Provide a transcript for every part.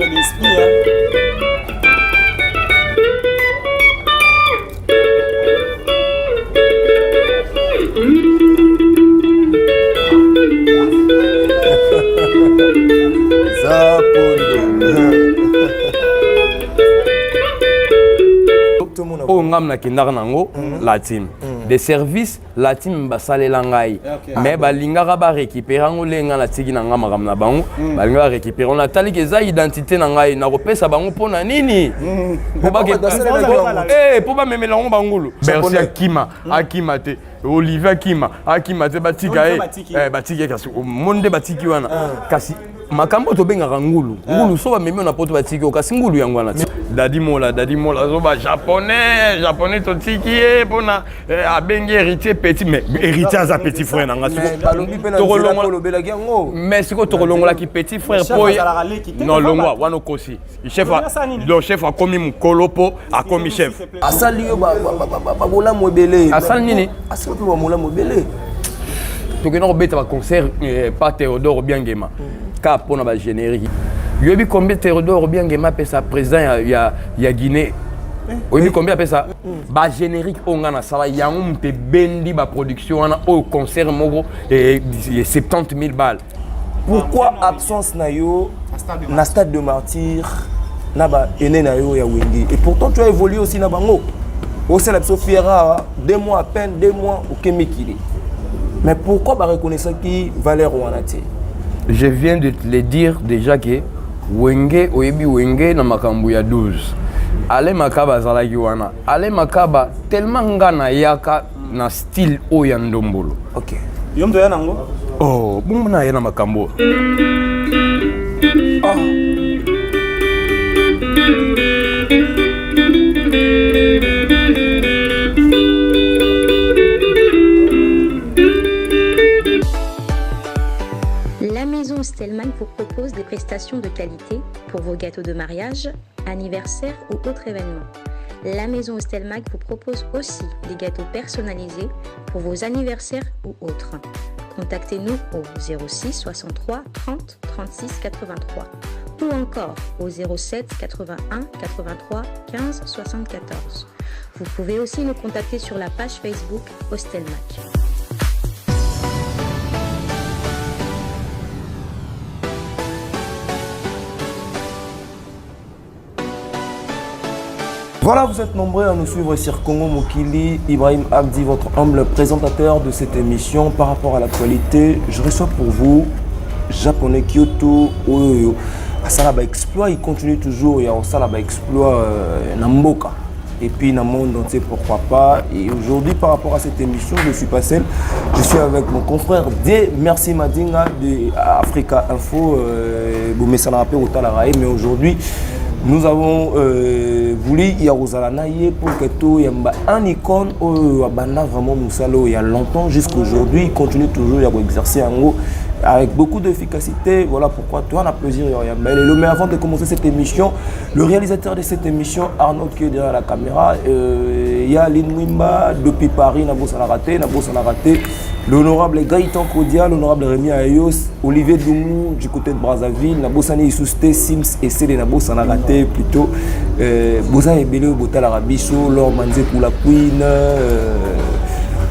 d'esprit, hein. Oyo ngam nakendaka nango la team de service, la team basalela ngai, mais balingaka barécupérer yango. Ndenge ngai natiki na ngai makambo na bango, balingaka barécupérer yango. Nataliki eza identité na ngai, nakopesa bango mpo na nini? Mpo bamemela yango bangulu. Bercy akima, akima te. Olivier akima, akima te. Batika ye, batiki ye. Kasi mo nde batiki wana, kasi makambo tobengaka ngulu ngulu so bamemi yo na poto, batiki yo, kasi ngulu yango wana. Dadi Mola, Dadi Mola azoba Japonais, Japonais totiki ye mpona abengi Héritier petit, mais Héritier aza petit frère na nga. Mais sikoyo tokolongolaki petit frère po non, longwa wana, okosi. Chef, donc chef akomi mokolo mpo akomi chef. Asali yo babolamu ebele. Asali nini? Asali mpe bamolamu ebele. Tokenda kobeta baconcert pa Théodore Obiangema kaka mpona bagénérique. Yoyebi combien Théodore Obiangema apesa, président ya Guinée? Oyebi combien apesa bagénérique oyo ngai nasala yango? Moto ebendi baproduction wana oyo, concert moko 70 000 balles. Pourquoi absence na yo na Stade de Martyr na baene na yo ya Wenge? Et pourtant tu as évolué aussi na bango, osala biso fier awa. 2 mois, à peine 2 mois, okemekili. Mais pourquoi bareconnaissaki valeur wana te? Je viens de te le dire déjà que Wenge, oyebi Wenge na makambo ya 12, Ale Makaba azalaki wana. Ale Makaba, tellement nga nayaka na style oyo ya ndombolo. Yo moto oya nango. Oh, bongo na ye na makambo. Oh. La maison Stelman vous propose des prestations de qualité pour vos gâteaux de mariage, anniversaire ou autres événements. La maison Stelmac vous propose aussi des gâteaux personnalisés pour vos anniversaires ou autres. Contactez-nous au 06 63 30 36 83 ou encore au 07 81 83 15 74. Vous pouvez aussi nous contacter sur la page Facebook Hostelmac. Voilà, vous êtes nombreux à nous suivre sur Congo Mokili. Ibrahim Abdi, votre humble présentateur de cette émission. Par rapport à l'actualité, je reçois pour vous Japonais Kyoto oyo asala ba exploit, il continue toujours ya osala ba exploit na mboka et puis dans le monde entier, pourquoi pas. Et aujourd'hui, par rapport à cette émission, je ne suis pas seul, je suis avec mon confrère Dieu Merci Madinga de Africa Info, mais aujourd'hui nous avons voulu ya kozala na ye pour que toyamba un icône oyo abanda vraiment mosala oyo il y a longtemps jusqu'aujourd'hui, il continue toujours ya koexercer yango avec beaucoup d'efficacité. Voilà pourquoi toi, on a plaisir ya lelo. Mais avant de commencer cette émission, le réalisateur de cette émission, Arnaud, qui est derrière la caméra, il y a Lynn Mwimba depuis Paris, nabosana raté, nabosana raté l'honorable Gaëtan Kodia, l'honorable Rémi Ayos, Olivier Doumou du côté de Brazzaville, nabosani Isuste, Sims et Cédé, nabosana raté plutôt, boza ebele, botala biso, Laure Manze pour la Queen,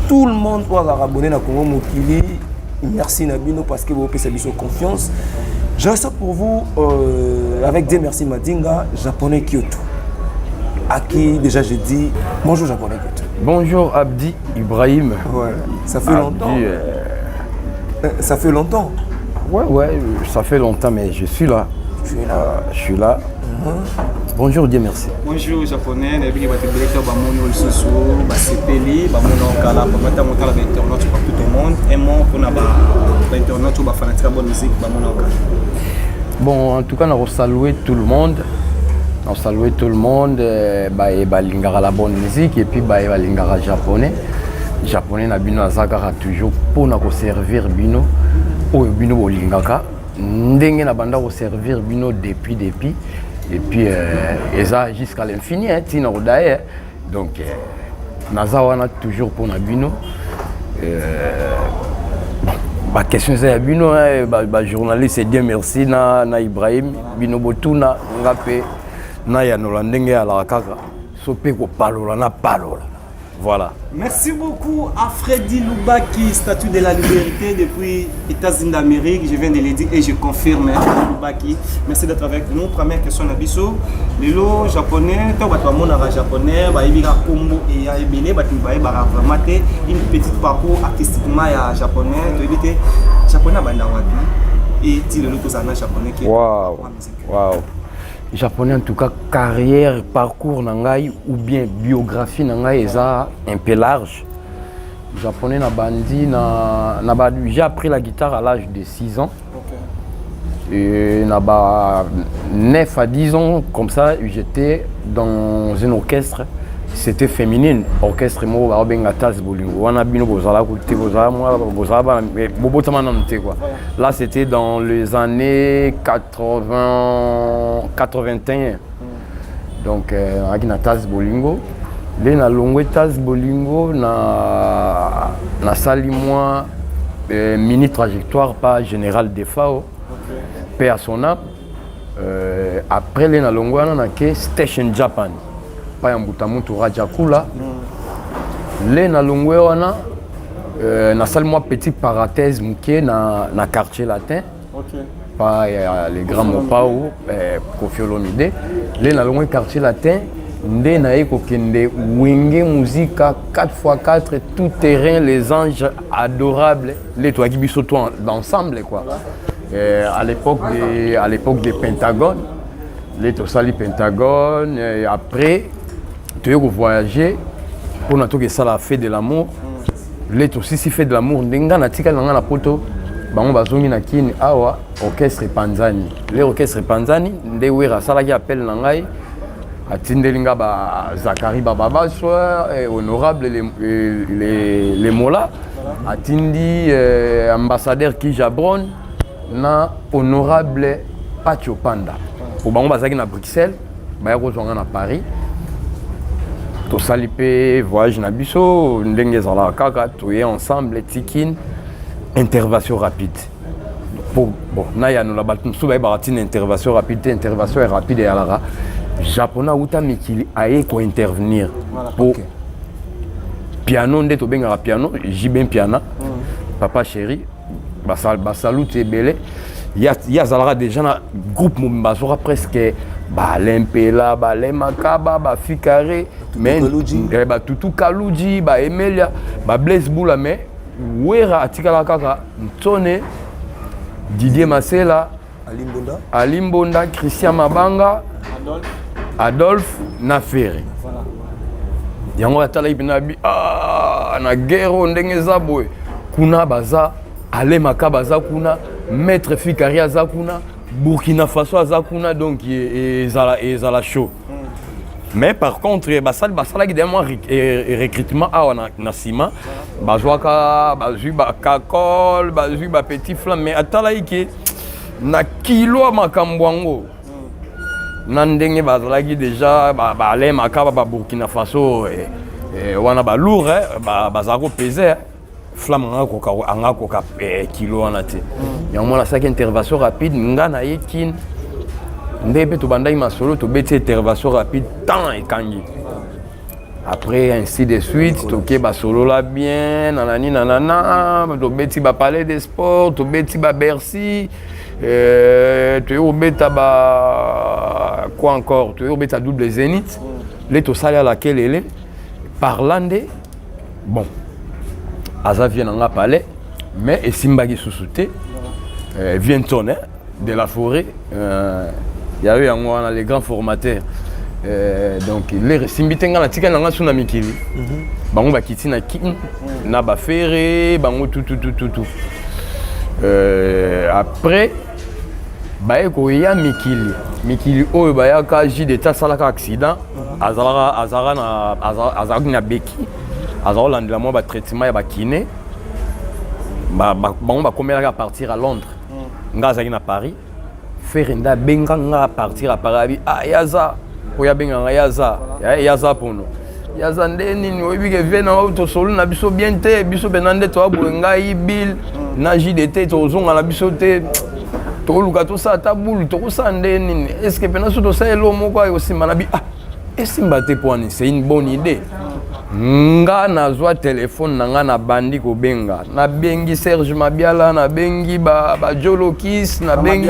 tout le monde pour abonné na Congo Mokili. Merci na bino parce que vous avez biso confiance. Je reste pour vous avec Dieu Merci Madinga, Japonais Kyoto. À qui déjà j'ai dit bonjour, Japonais Kyoto. Bonjour Abdi Ibrahim. Ouais, ça fait Abdi, longtemps. Ça fait longtemps. Ouais, ça fait longtemps, mais je suis là. Tu es là. Je suis là. Bonjour, Dieu merci. Bonjour Japonais, nayebi ke bato ebele to bamoni oyo lisusu basepeli, bamoni okala pamba ntango otala bainternaute partout au monde. Un mot mpona bainternaute oyo bafanatique ya bonne musique, bamoni okala. Bon, en tout cas, on saluer tout le monde. On saluer tout le monde, bah, et balingaka la bonne musique et puis bah, balingaka Japonais. Japonais na bino aza kaka toujours mpona koservir bino oyo bino bolingaka, ndenge na banda koservir bino depuis et puis eza jusqu'à l'infini, hein, ntina kodaye, hein. Donc naza wana toujours mpona bino. Bon, Baquestion eza ya bino, bajournaliste. Dieu merci na Ibrahim, bino botuna, nga mpe nayanola ndenge alaka kaka so mpe kopalola na palola. Voilà. Merci beaucoup à Freddy Lubaki, statue de la liberté depuis États-Unis d'Amérique. Je viens de le dire et je confirme. Hein, Lubaki, merci d'être avec nous. Première question na biso. Lelo japonais, toi bato bamonaka japonais, bayebika kombo eya ebele, bato bayebaka vraiment te une petite parcours artistiquement ya japonais. Toyebi te japonais abanda wapi et ti lelo tozala na japonais ke Wow. Wow. Japonais, en tout cas, carrière, parcours na ngai ou bien biographie na ngai eza un peu large. Japonais na bandi na ba, j'ai appris la guitare à l'âge de 6 ans. Et na ba 9 à 10 ans comme ça, j'étais dans un orchestre, c'était féminine, orchestre moko babenga Tas Bolingo. Wana bino bozala te, bozala mwa bozala bana, bobotama nanu te quoi. Là, c'était dans les années 80, 81. Donc nazalaki na Tas Bolingo. Nde nalongwe Tas Bolingo, na nasali mwa mini trajectoire par Général Defao, paix à son âme. Après le nalongwe wana, nake Station Japan pa ya mbuta mutu Rajakula. Le nalongwe wana, nasali mwa petite parenthèse moke na Quartier Latin pa ya les grands Mopao, Kofi Olomide. Le nalongwe Quartier Latin, nde naye kokende Wenge Musica 4x4 tout terrain, les anges adorables. Le toyaki biso to d'ensemble quoi. À l'époque des Pentagone, le tosali Pentagone et après toye kovoyager mpona tokesala Fait de l'amour. Le tosisi Fait de l'amour, nde nga natikali na nga na Poto, bango bazongi na Kini awa, orchestre epanzani. Le orchestre epanzani, nde Wera asalaki appel na ngai, atindeli nga bazakari Bababaswa, honorable les mola, atindi ambassadeur Kijabron na honorable Pacho Panda, po bango bazalaki na Bruxelles, baya kozwa nga na Paris. Tosali mpe voyage na biso ndenge ezalaka kaka, toye ensemble tikine. Intervention rapide po bon nayanola bato mosusu bayebaka ntina intervention rapide te. Intervention ya rapide eyalaka japonais awuta mikili aye kointervenir po piano nde tobengaka piano JB Mpiana, papa chéri, basalute ebele. Ye azalaka déjà na groupe mobimba, azwaka presque balempela, balemakaba, bafikare, batutu Kaluji, baemelia, bablaise Bula. Mais Wera atikala kaka Ntone, Didier Masela, Ali Mbonda, Christian Mabanga, Adolphe na Ferre. Yango atalaki mpena bi ah, na guerre oyo ndenge eza boye, kuna baza alemaka, baza kuna maître Fikari, aza kuna Burkina Faso, aza kuna, donc ezala chaud. Mais par contre basali basalaki deya mwa recrutement awa na nsima, bazwaka, bazwi bakakol, bazwi bapetit flamme. Mais atalaki ke na kilo ya makambo yango na ndenge bazalaki déjà balemaka baburkina Faso wana balourd, bazala kopese flamme, anga koka kilo wana te. Yango mwana asalaki intervention rapide. Nga na ye Kine nde mpe tobandaki masolo, tobeti intervention rapide, temps ekangi, après ainsi de suite, toke basolola bien nanani nanana, tobeti bapalais de sport, tobeti babercy, toye kobeta ba quoi encore, toye kobeta double zénith. Le tosali alakelele par là nde bon aza vie na nga palais, mais esimbaki susu te. Vienton de la forêt, ya yo yango wana, les grands formateurs. Donc lere esimbi te, nga natikali na nga su na mikili, bango bakiti na Kine na bafere bango tututututu. Après baye koya mikili, mikili oyo bayaka, jdt asalaka accident, azalaka azalaki na beki, azala kolandela mwa batraitement ya bakine. Bango bakomelaka à partir à Londres, nga azalaki na Paris. Frère nde abenga nga à partir à Paris, abi ah yaza oyo abenganga yaza yaza pono yaza nde nini, oyebi ke vie na tosolo na biso bien te, biso mpena nde toya boye, ngai Bill. Na JDT tozonga na biso te, toluka tosala ata bulu, tokosala nde nini? Est ce que mpena so tosala eloko moko akosimba na bi? Ah, esimba te mpo wani, c'est une bonne idée. Nga nazwa telefone na nga, nabandi kobenga, nabengi Serge Mabiala, nabengi bajolokis, nabengi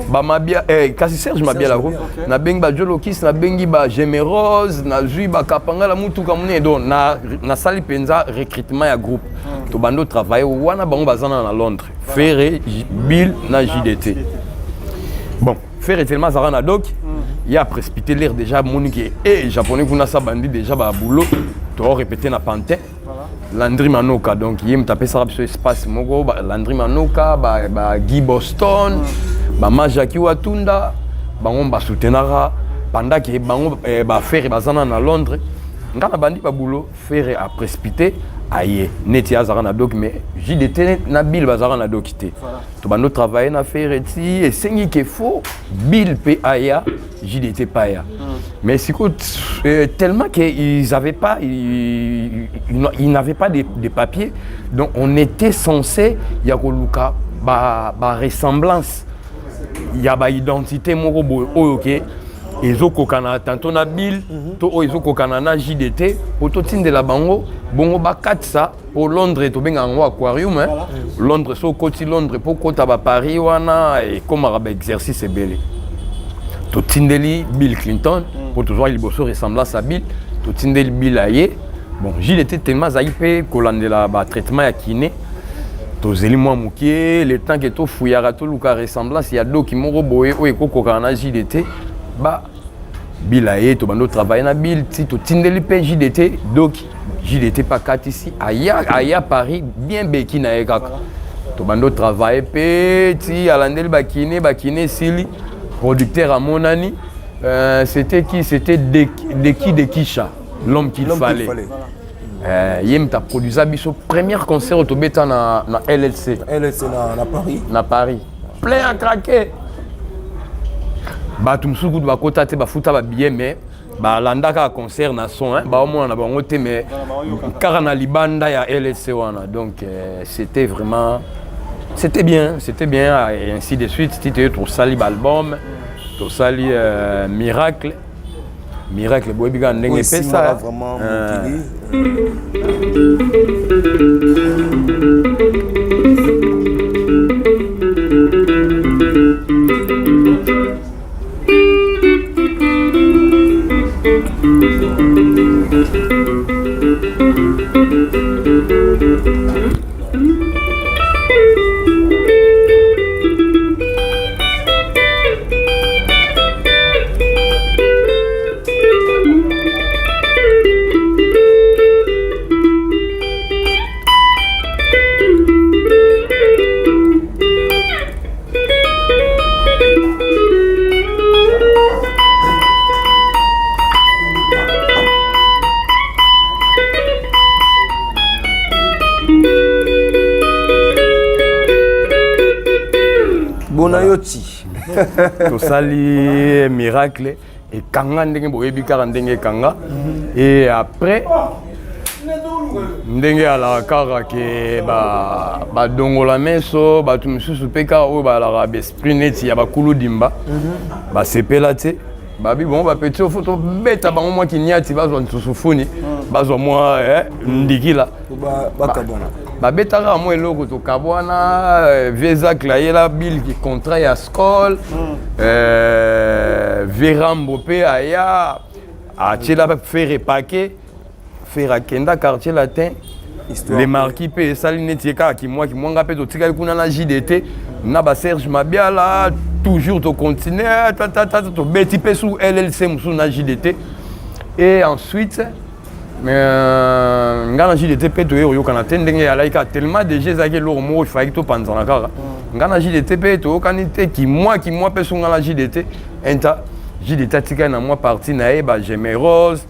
bamabia, eh, kasi Serge Mabiala ko, nabengi bajolokis, nabengi bagemerose, nazwi bakapangala mutuka monene. Donc nasali mpenza recrutement ya groupe. Tobandi otravaille wana, bango baza na Londres, Ferre, Bill na JDT. Bon, Ferre tellement azalaka na doc, ye aprécipité l'air déjà, amoni ke e Japonais kuna sa bandi déjà baboulot, torépété na Pantin. Landry Manoka, donc ye moto apesaka biso espace moko, Landry Manoka, ba Guy Boston, bamajaki Watunda, bango basoutenaka pendant ke bango baFerre baza na Londres. Nga na bandi baboulot, Ferre aprécipité aye neti azalaka na doki, mais JDT na Bill bazalaka na doki te. Tobandi otravaille na Ferre ti esengi ke faut Bill mpe aya, JDT mpe aya. Mais sikoyo, tellement que ils avaient pas ils, ils n'avaient pas de papier, donc on était censé ya koluka ba ressemblance ya baidentité moko boye oyo ke ezokokana tantôt na Bill to oyo ezokokana na JDT, po totindela bango bongo bakatisa. Po Londres tobengaka yango aquarium, hein? Londres, so okoti Londres mpo okota baparis wana, ekomaka baexercice ebele. Totindeli Bill Clinton mpo tozwaki liboso ressemblance ya Bill, totindeli Bill aye. Bon, JDT tellement azalaki mpe kolandela batraitement ya kiné, tozeli mwa mokie le temps ke tofuyaka, toluka ressemblance ya doki moko boye oyo ekokokana na JDT. Ba Bill aye, tobandi otravaille na Bill ti totindeli mpe JDT doki. JDT mpe akatisi, aya Paris bien beki na ye kaka. Tobandi otravaille mpe ti alandeli bakine, bakine esili, producteur amonani. C'était qui? C'était Deki Dekisha, l'homme qu'il fallait, fallait. Ye moto aproduisa biso première concert oyo tobeta na LLC. LLC na Paris. Na Paris, plein à craquer. Bato mosusu kutu bakota te, bafuta babillet, mais balanda kaka concert na son, hein, baomona na bango te, mais kaka na libanda ya LLC wana. Donc c'était vraiment, c'était bien, c'était bien, et ainsi de suite ti toye tosali baalbum, tosali Miracle. Miracle boyebi kaka ndenge epesa. Vraiment mokili. Bona yo ti. Tosali Miracle, ekanga ndenge boyebi kaka ndenge ekanga. Et après, ndenge alaka kaka ke badongola meso, bato mosusu mpe kaka oyo balaka baesprit neti ya bakulu dimba, basepela te. Babi bongo bapeti ofo tobeta bango mwa kiniati, bazwa nsusu funi, bazwa mwa ndikila. Bakabwana. Babetaka mwa eloko, tokabwana. Vie ayela Bill contrat ya Skol, Verambo mpe aya atiela Ferre paquet. Ferre akenda Quartier Latin, Le Marquis mpe esali neti ye kaka kimwa kimwa. Nga mpe totikali kuna na JDT na baSerge Mabiala, toujours tocontinue tatatata, tobeti mpe su LLC mosusu na JDT. Et ensuite nga na JDT mpe toye koyokana te ndenge eyalaki kaka, tellement déjà ezalaki eloko moko efalaki topanzana kaka. Nga na JDT mpe toyokani te, kimwa kimwa mpe so nga na JDT inta. JDT atikali na mwa parti na ye, bagemerose.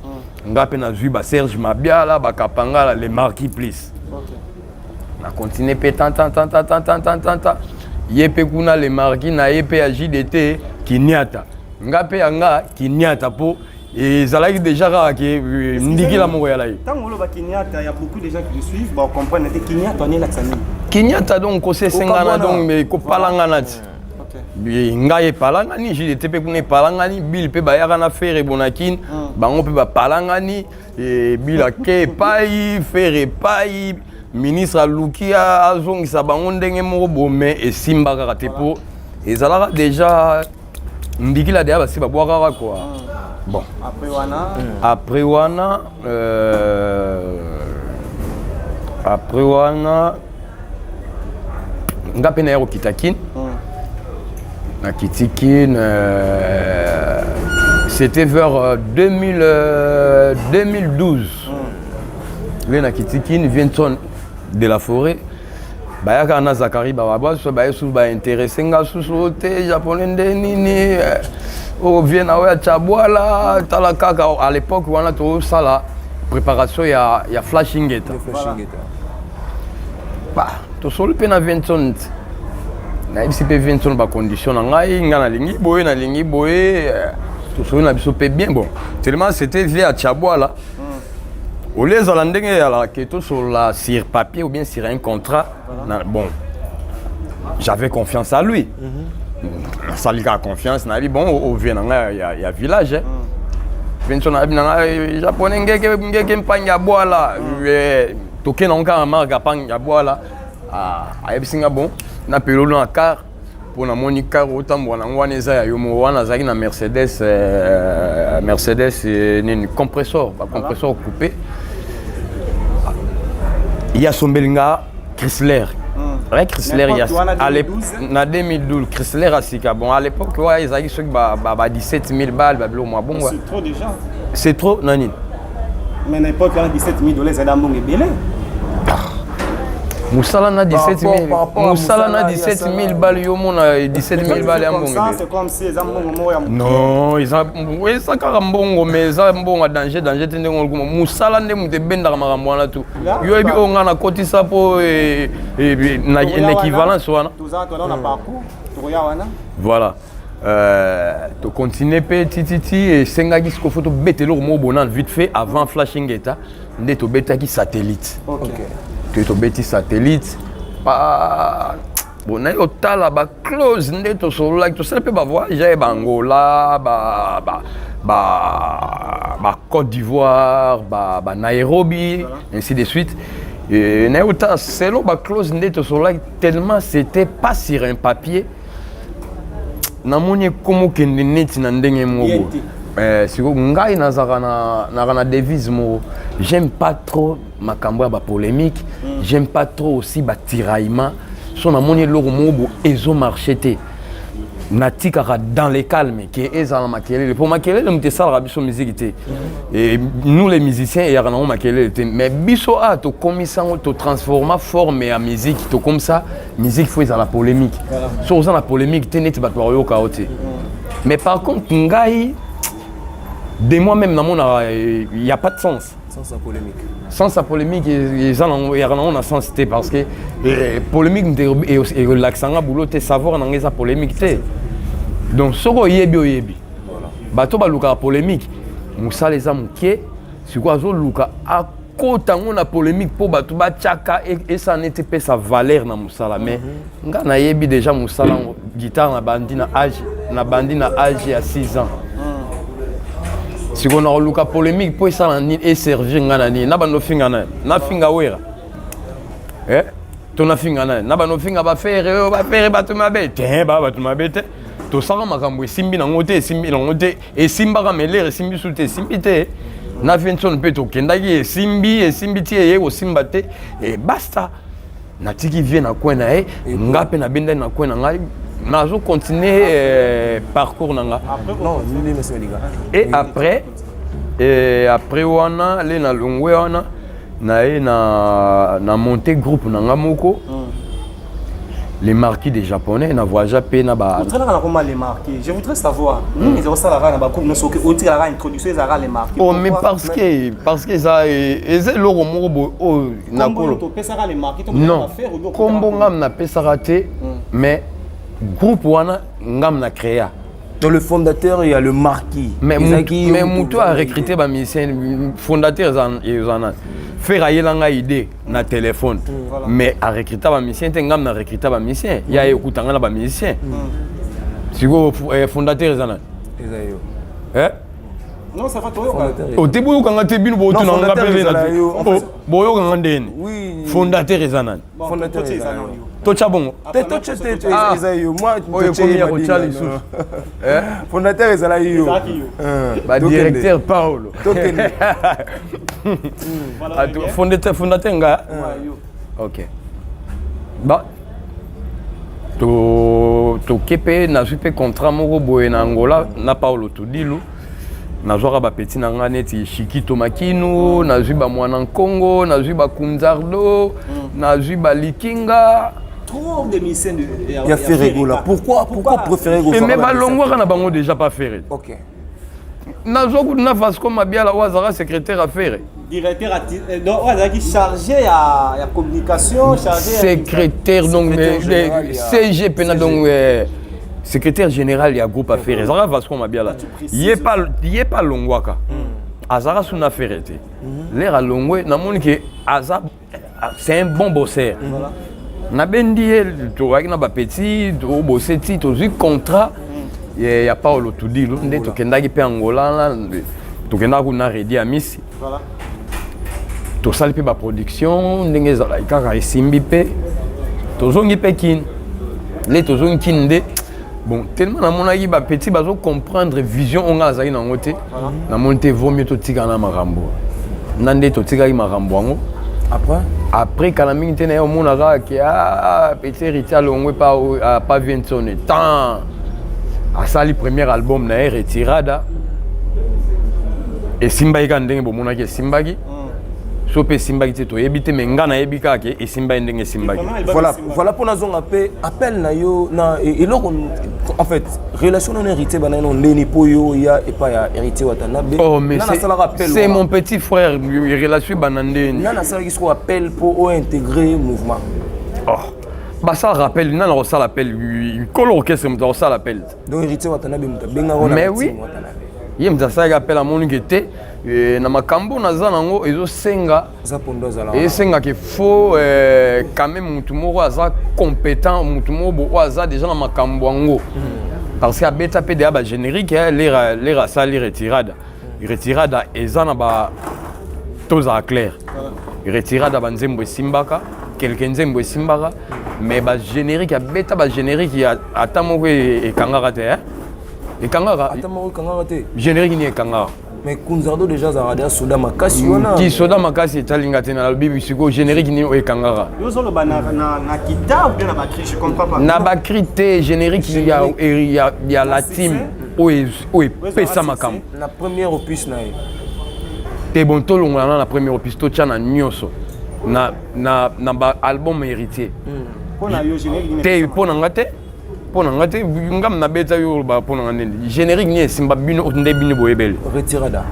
Nga mpe nazwi baSerge Mabiala, bakapangala, Le Marquis plus. Na continue mpe tantantantantantantantan, ye mpe kuna Le Marquis na ye mpe ya JDT kiniata, nga mpe ya nga kiniata, mpo ezalaki déjà kaka ke ndikila moko yala ye. Ntango oloba kiniata, ya beaucoup de gens qui le suivent bacomprendre te. Kiniata wana elakisa nini? Kinyata, donc kosesengana, donc kopalangana ti ngai epalangani, JDT mpe kuna epalangani, Bill mpe bayaka na Ferre bonakine, bango mpe bapalangani. Bill ake epai, Ferre epai. Ministre aluki azongisa bango ndenge moko bo, mais esimba kaka te, mpo ezalaka déjà ndikila deya basi babwakaka quoi. Bon, après wana? Après wana nga mpe naya kokita Kine. Nakiti Kine, c'était vers 2000, 2012. Nde nakiti Kine, Vienson de la Forêt bayaka na Zakari Bababa, so baye susu bainteresse nga susu te. Japonais nde nini oyo vie na oyo ya Tiabwala? Tala kaka, à l'époque wana tosala préparation ya Flashing Eta. Ba tosoli mpe na Vienson ti nayebisi mpe Vienson bacondition na ngai, ngai nalingi boye, nalingi boye. Tosoli na biso mpe bien. Bon, tellement c'était vie ya Tiabwala, au lieu ezala ndenge ezalaka ke tosolola sur papier ou bien sur un contrat, na, bon, j'avais confiance à lui. Nasali kaka confiance, nayebi bon ovie na ngai ya village. Vienson nayebi na ngai japonais ngeke ngeke mpangi ya bwala. Toke nango kaka marke ya mpangi ya bwala. Ayebisi nga bon, napelolo na car mpo namoni car otambola nango wana eza ya yo moko. Wana azalaki na Mercedes, Mercedes nini, compressor, bacompressor coupé. Ye asombeli nga Chrysler. Ouais, Chrysler ya na 2012, Chrysler ya sika. Bon, à l'époque wana ezalaki soki ba 17 000 balles, babiloko mwa bongo. C'est trop déjà. C'est trop na nini? Mais na époque wana, 17 000 $ ezali mbongo ebele. Mosala na 17 000, mosala na 17 000 balles, yo mona 17 000 balles ya mbongo? C'est comme si eza mbongo moko ya Non, eza kaka mbongo, mais eza mbongo ya danger, danger te. Ndenge olukuma mosala nde moto ebendaka makambo wana tu. Yo yebi oyo ngai nakotisa mpo na équivalence wana. Voilà, tocontinue mpe tititi. Esengaki sikoyo fo tobeta eloko moko bonane vite fait avant Flashing Eta. Nde tobetaki Satellite. Toye tobeti Satellite pa. Bon, naye kotala baclause nde tosololaki, tosala mpe bavoyage ya baangola, ba Côte d'Ivoire, ba Nairobi, ainsi de suite. Naye kotala selon baclause nde tosololaki, tellement c'était pas sur un papier, namoni ekoma okende neti na ndenge moko. Sikoyo ngai nazalaka na devise moko: j'aime pas trop makambo ya bapolémique, j'aime pas trop aussi batiraillement. So namoni eloko moko bo ezomarche te, natikaka dans le calme ke ezala makelele, mpo makelele moto esalaka biso musique te. Et nous les musiciens, eyaka nango makelele te, mais biso awa tokomisa yango, totransforma forme ya musique, tokomisa musique fo ezala polémique. So oza na polémique te, neti bato bakoyoka yo te. Mais par contre ngai, de moi-même, namonaka y a pas de sens. Sans sa polémique. Sans sa polémique, eza nango, eyaka nango na sens te, parce que polémique moto erelaxanga boulot te, savoir nango eza polémique te. Donc soki oyebi, oyebi bato balukaka polémique, mosala eza moke. Sikoyo azoluka akota yango na polémique mpo bato batiaka esala neti epesa valeur na mosala. Mais nga nayebi déjà mosala yango. Guitare na bandi na âge ya 6 ans. Sikoyo nakoluka polémique mpo esala nini? Eservir nga na nini? Na bando ofinga nani? Nafinga Wera, eh? To nafinga nani? Na bando ofinga baFerre oyo, baFerre bato mabe te, baa bato mabe te. Tosala makambo esimbi nango te, esimbi nango te, esimbaka melere, esimbi su te, esimbi te. Na Vienson mpe tokendaki, esimbi, esimbi ti eye kosimba te e basta. Natiki vie na coin na ye, nga mpe nabendani na coin na ngai, nazo continuer parcours na nga. Non, nini, monsieur Liga. Et après wana le na longwe wana, na ye na monte groupe na nga moko, Les Marquis des Japonais. Na voyage mpe na ba Otalaka na koma Les Marquis. Je voudrais savoir nini ezosalaka na bagroupe nyonso oke otikalaka introduction ezalaka Les Marquis. Oh, mais parce que eza eloko moko boye oyo nakolo Topesaka Les Marquis? Non, kombo ngam napesaka te, mais groupe wana ngam na créa. Dans le fondateur, il y a le marquis. Mais moto a recruté bamusicien, fondateur eza nani? Ferre ayela ngai idée na téléphone, mais arecruta bamusicien te. Ngam na recruta bamusicien, ya ye okuta ngai na bamusicien. Sikoyo fondateur eza nani? Eza yo. Eh? Non, ça va, toyoka. Ote boyokanga te, bino botunanga mpe boyokanga ndeni. Fondateur eza nani? Fondateur eza yo. Totya bongo. Te, totya te, eza yo. Oyo ekomi ya kotya lisusu. Fondateur ezala yo. Badirecteur Paolo. Tokende. Fondateur, fondateur nga. Ok, ba toke mpe nazwi mpe contrat moko boye na Angola na Paolo Tudilu. Nazwaka bapeti na nga neti Shikito Makinu, nazwi bamwana Nkongo, nazwi bakunzardo, nazwi balikinga. Trop de musiciens de ya Ferre Gola. Pourquoi préférer Mais balongwaka na bango déjà pas Ferre. Nazwa kutu na Vasco Mabiala oyo azalaka secrétaire ya Ferre. Directeur, donc oyo azalaki chargé ya communication, chargé. Secrétaire, donc CG pena, donc secrétaire général ya groupe a Ferre ezalaka Vasco Mabiala. Ye pa alongwaka, azalaka su na Ferre te. L'heure alongwe, namoni ke aza, c'est un bon bosseur. Nabendi ye, tozalaki na bapeti, tobose ti tozwi contrat ya Paolo Tudilu. Nde tokendaki mpe Angola, tokendaka kuna Redi Amisi, tosali mpe baproduction ndenge ezalaki kaka, esimbi mpe tozongi mpe Kine. Nde tozongi Kine nde, bon, tellement namonaki bapeti bazocomprendre vision oyo ngai nazalaki nango te, namoni te, vaut mieux totika na makambo na nde totikaki makambo yango. Après? Après, kala mingi te, na ye omona kaka ke ah, petit Héritier alongwe pa Viensone, tant asali premier album na ye Retirada, esimbaki kaka ndenge bomonaki esimbaki. So mpe esimbaki te, toyebi te, mais nga nayebi kaka ke esimbaki ndenge esimbaki. Voilà, mpo nazonga mpe appel na yo na eloko, en fait, relation na Héritier bana no ndeni mpo yo ya epai ya Héritier Watanabe? Oh, mais c'est mon petit frère. Relation bana ndeni? Nani asalaki siko appel mpo ointégrer mouvement? Oh, basala rappel, nani akosala appel? Kolo orchestre moto akosala appel. Donc Héritier Watanabe moto abengaka? Mais oui, ye moto asalaki appel. Amoniki te na makambo naza nango ezosenga, esengaka faut quand même mutu moko aza compétent, mutu moko bo oyo aza déjà na makambo yango, parce que abeta mpe deya bagénérique. L'heure asali Retirada, Retirada eza na ba, tozala clair, Retirada banzembo esimbaka, quelque nzembo esimbaka, mais bagénérique abeta, bagénérique ata moko ekangaka te, ekangaka. Ata moko ekangaka te. Générique nini ekangaka? Mais Kunzardo déjà azalaka deja soda makasi wana. Ki soda makasi etalinga te. Nalobi sikoyo, générique nini oyo ekangaka? Yo ozoloba na guitare ou bien na bacri? Je comprends pas. Na bacri te, générique ya la team oyo epesa makambo. Na première opus na ye. Te, bon, tolongola na première opus, totya na nyonso na baalbum Héritier. Te, mpo na nga te, mpo na nga te. Ngam nabeta yo, oloba mpo na nga nini? Générique nini esimba? Bino nde bino boyebele. Retirada.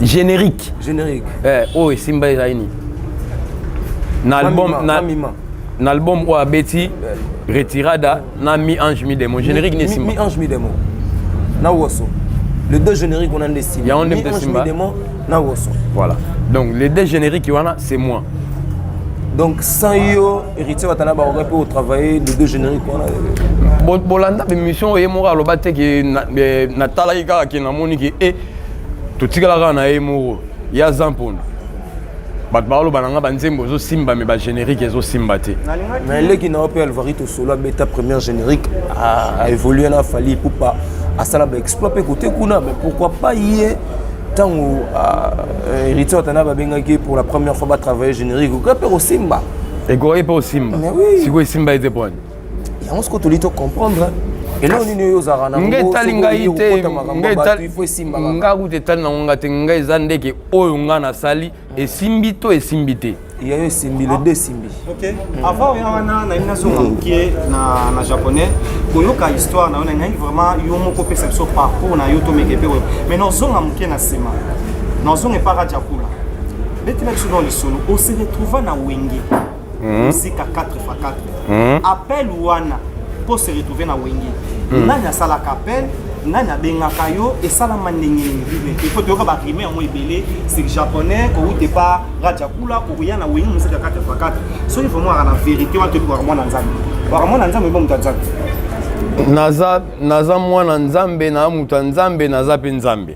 Générique. Générique. Oyo esimba ezali nini na album, na album oyo abeti Retirada na Mi Ange Mi Démon? Générique nini esimba? Mi Ange Mi Démon na Woso, les deux génériques wana nde simba. Yango nde simba. Mi Démon na Woso. Voilà, donc les deux génériques wana, c'est moi. Donc sans yo, Héritier Watana bakoka mpe otravailler les deux génériques wana? Bolanda bémission oyo, ye moko aloba te ke natalaki kaka ke namoni ke e totikala kaka na ye moko ya Zampondo. Bato baoloba na nga banzembo ezosimba, mais bagénérique ezosimba te. Mais eleki na yo mpe Alvarito Solo abeta première générique, aévolue na Fally Ipupa, asala baexploit mpe kote kuna. Mais pourquoi pas ye, ntango Héritier Watana babengaki pour la première fois batravailler générique, okoki mpe kosimba? Ekoki mpe kosimba. Sikoyo esimba ete poni? Yango sikoyo toli tocomprendre eloko nini oyo ozalaka na nga etali ngai te. Nga kuta etali nango nga te. Ngai eza ndeke oyo nga nasali, esimbi to esimbi te. Yayo esimbi, le deux esimbi. Ok, avant oya wana, nayebi nazonga mokie na japonais koyoka histoire na yo. Nalingi vraiment yo moko opesa biso parcours na yo, tomeke mpe oyo, mais nazonga mokie na nsima, nazonga epaka Jakula. Betela biso dans lisolo ose retrouva na Wenge Musika 4 x 4. Appel wana mpo se retrouver na Wenge, nani asalaka appel? Nani abengaka yo? Esalama ndenge nini? Rumeur il faut toyoka ba rumeur yango ebele c'est japonais kowute pa Raja Kula kokoya na Wenge Musica 4x4. Soki vraiment aka na vérité wana, toyebi kaka mwana Nzambe, waka mwana Nzambe, oyeba moto ya Nzambe. Naza mwana Nzambe, na moto ya Nzambe, naza mpe Nzambe.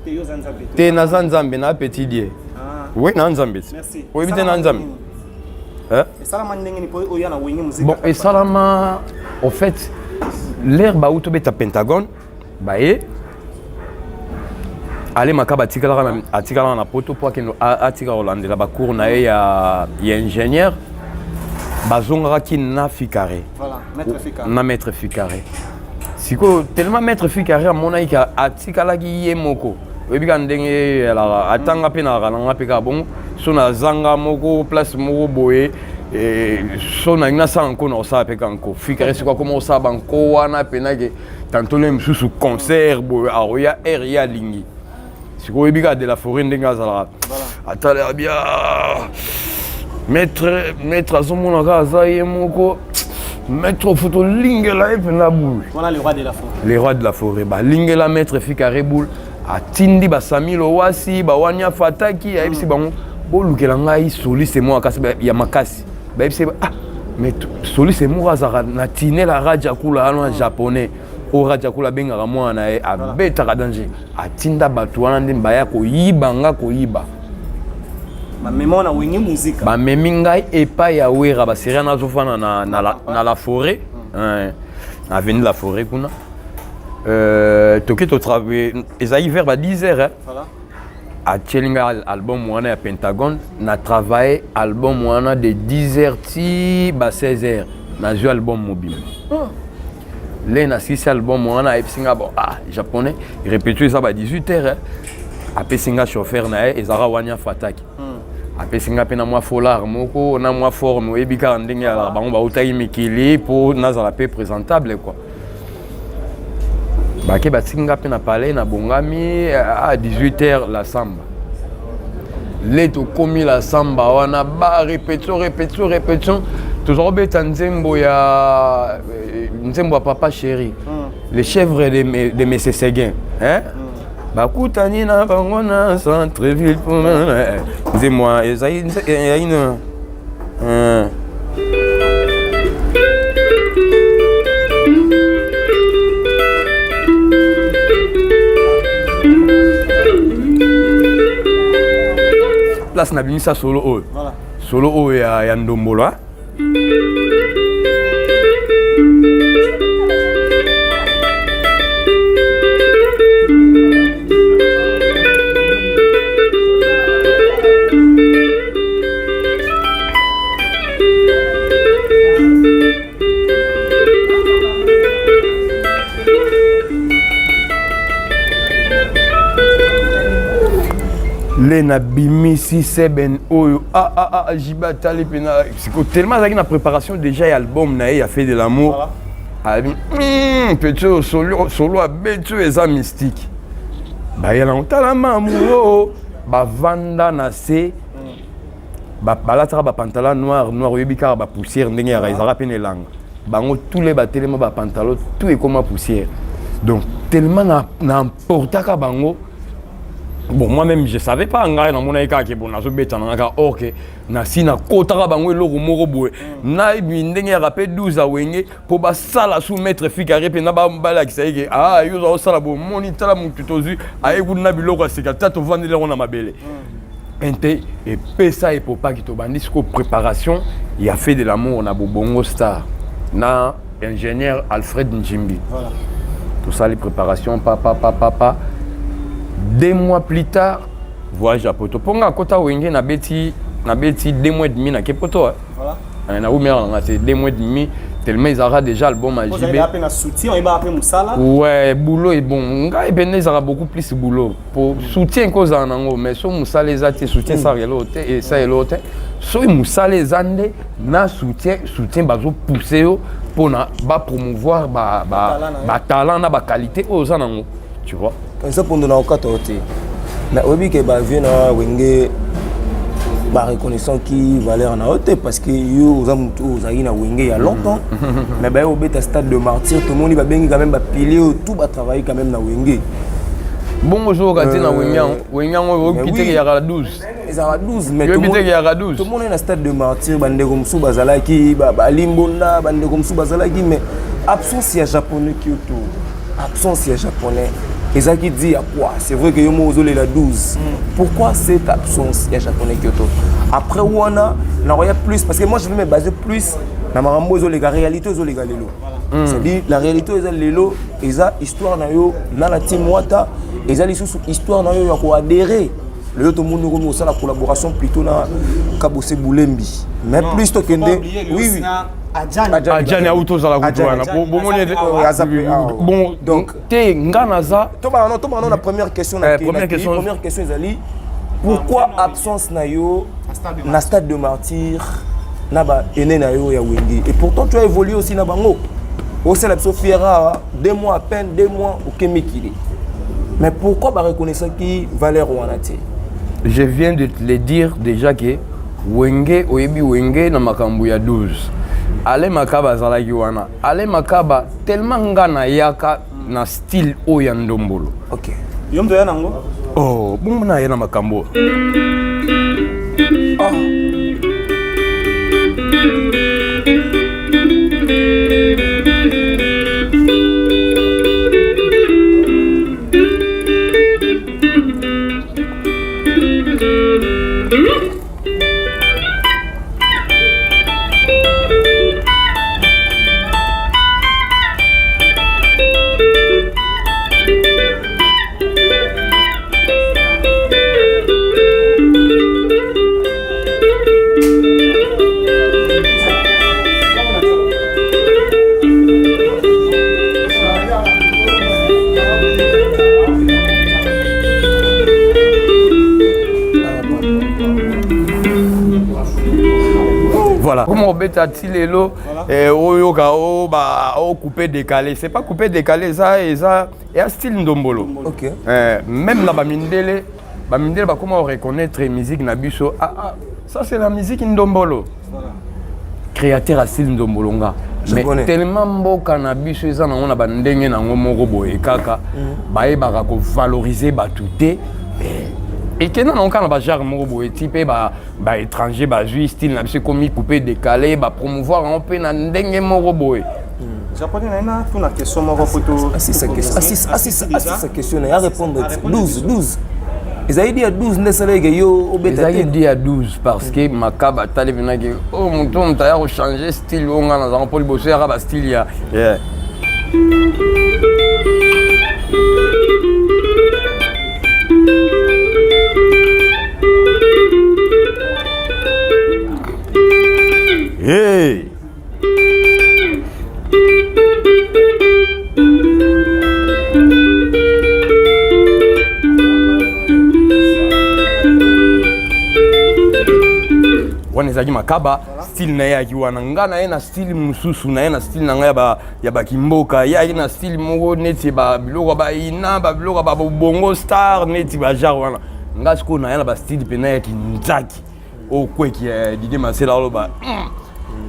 Te, yo oza Nzambe te. Te, naza Nzambe na petit Dieu. Ah. Oui, na Nzambe ti. Merci. Oyebi te na Nzambe. Hein? Esalama ndenge nini mpo oya na Wenge Musica? Bon, esalama, au fait, l'air bauti obeta Pentagone, baye ale Makaba atikalaka na poto mpo akende atika kolandela bacours na ye ya ingénieur. Bazongaka kini na Fikare. Voilà, maître Fikare. Na maître Fikare. Sikoyo, tellement maître Fikare amonaki ke atikalaki ye moko, oyebi kaka ndenge elaka, atanga mpe nalaka nanga mpe kaka bongo. So nazanga moko place moko boye, so nalingi nasala nko, na kosala mpe kaka nko. Fikare sikoyo akoma kosala banko wana mpena ke tantôt le mosusu concert boye, akoya aire ye alingi. Sikoyo oyebi kaka de la forêt ndenge azalaka, atalaka bia maître. Maître azomona kaka aza ye moko. Maître, faut tolingela ye mpenza boule. Voilà, le roi de la forêt. Le roi de la forêt, balingela maître Fikare boule. Atindi basami Lowasi, bawania Fataki, ayebisi bango: bolukela ngai soliste moko kasi ya makasi. Bayebisi: ah, mais soliste moko azalaka na tinela Raja Kula wana, japonais oyo Raja Kula abengaka mwana na ye, abetaka danger. Atinda bato wana nde baya koyiba nga, koyiba. Bamema na Wenge Musica. Bamemi ngai epai ya Wera. Baseria nazofanda na la forêt, na avenue de la Forêt kuna. Toke totravaille, ezalaki vers ba 10 heures, hein. Voilà. Atieli ngai album wana ya Pentagone. Na travaille album wana de 10 heures ti ba 16 heures, nazwi album mobimba. Le nasilisi album wana, ayebisi nga: bon, ah, japonais, répétition eza ba 18 heures, hein. Apesi nga chauffeur na ye, ezalaka Wania Fataki. Apesi nga mpe na mwa foulard moko na mwa forme, oyebi kaka ndenge alaka, bango bautaki mikili, mpo nazala mpe présentable quoi. Bake batiki nga mpe na palais, nabongami. À 18 heures la samba. Le tokomi la samba wana, ba répétition, répétition, répétition. Toza kobeta nzembo ya Papa Chéri, le chèvre de Mese Seguin, hein? Bakutani na bango na centre ville. Nzembo ezali na place nabimisa solo oyo. Voilà. Solo oyo ya ndombolo, hein? Le nabimisi seben oyo, ah, ah, ah, JB atali mpena siko, tellement azalaki na préparation déjà ya album na ye ya Fait de l'amour. Voilà. Abi petit oyo solo, solo abeti oyo eza mystique. Bayela ngo, tala mamu o bavanda na se, balataka bapantalon noir noir, oyebi kaka bapoussière ndenge yaka ezalaka mpe na elanga. Bango tous les batelema, bapantalon tout ekoma poussière. Donc tellement na emportaka bango. Bon, moi-même je savais pas, ngai namonaki kaka ke bon, nazobeta na nga kaka, or ke nasi nakotaka bango eloko moko boye. Nayebi ndenge yaka mpe 12 awenge mpo basala su maître Fikare mpe na balakisa ye ke ah, yo oza kosala bomoni, tala motu tozwi, aye kuna na biloko ya sika, ta tovandeli yango na mabele ente epesa epopaki. Tobandi sikoyo préparation ya Fait de l'amour na Bobongo Star na ingénieur Alfred Njimbi. Voilà. Tosali préparation, papa papa papa. 2 mois plus tard, voyage ya poto, mpo nga akota Wenge, nabeti 2 mois et demi, nake poto, hein. Voilà. Naumela nanga te 2 mois et demi, tellement ezalaka déjà album ya Ozali JB. mpe na soutien, oyebaka mpe mosala. Ouais, boulot est bon. Ngai pene ezalaka beaucoup plus boulot po soutien ekozala nango, mais so mosala eza te, soutien esala eloko te, esala eloko te. Soki mosala eza nde na soutien, soutien bazopousse yo mpona bapromouvoir Batalent na yo. Batalent na baqualité oyo oza nango, tu vois. Eza mpondo na okata yo te, mais oyebi ke bavie na Wenge. Bareconnaissant ki valeur na yo te, parce que yo oza motu oyo ozalaki na Wenge ya longtemps, mais baye obeta Stade de Martyr, tomoni babengi quand même bapilier oyo tout batravaille quand même na Wenge. Bongo ozoyoka te na Wenge yango, Wenge yango oyoki te yaka 12. Ezalaka 12, mais yoyebi te yaka 12. Tomoni na Stade de Martyr bandeko mosusu bazalaki, balimbonda, bandeko mosusu bazalaki, mais absence ya Japonais Kyoto, absence ya Japonais ezalaki dit à quoi? C'est vrai que yo moko ozolela 12. Pourquoi cette absence ya Japonais Kyoto? Après wana nakoya plus, parce que moi je vais me baser plus na makambo ezoleka, réalité ezoleka lelo. C'est-à-dire la réalité eza lelo, eza histoire na yo na la team Wata, eza lisusu histoire na yo ya koadhérer. Lelo tomoni okomi kosala collaboration plutôt na Kabose Bulembi, mais non, plus tokende. Oui. Adjani auti ozala kutu wana, bomoni. Bon, donc te, nga naza Tobana na première question. Na première question. Première question ezali: pourquoi absence na yo na Stade de Martyr na baene na yo ya Wenge? Et pourtant tu as évolué aussi na bango, osala biso fier awa, 2 mois, à peine 2 mois oke mikili, mais pourquoi bareconnaissaki valeur wana te? Je viens de te le dire déjà que Wenge, oyebi Wenge na makambo ya 12, Ale Makaba azalaki wana. Ale Makaba, tellement nga nayaka na style oyo ya ndombolo. Yo moto oya nango. Oh, bongo na ye na makambo. Oh. Voilà comment obeta ti lelo. Oyoka o ba o coupé décalé, c'est pas coupé décalé, eza eya style ndombolo. Même na bamindele, bamindele bakoma reconnaître musique na biso: ah, ah, ça c'est la musique ndombolo. Créateur ya style ndombolo nga. Mais tellement mboka na biso eza nango na bandenge nango moko boye kaka, bayebaka kovaloriser bato te. Ekenda nango kaka na bagenre moko boye ti mpe baétranger bazwi style na biso, ekomi coupé décalé, bapromouvoir yango mpe na ndenge moko boye. Japonais, na ina tuna question moko po to Asisa question na ya répondre. 12, 12 ezali di ya 12 nde esalaki yo obeta? Ezalaki di ya 12 parce que Makaba atali mpenaki oyo moto, moto aya kochange style oyo nga nazanga, mpo liboso yaka bastyle ya yeah. Hey! Wana ezalaki Makaba, style na ye ayaki wana. Nga na ye na style mosusu, na ye na style na ngai ya bakimboka, ye ayaki na style moko neti babiloko ya baina, babiloko ya babongo star, neti bagenre wana. Nga sikoyo na ye na bastyle mpena ya kinzaki oyo kweki ya Didie Masela aloba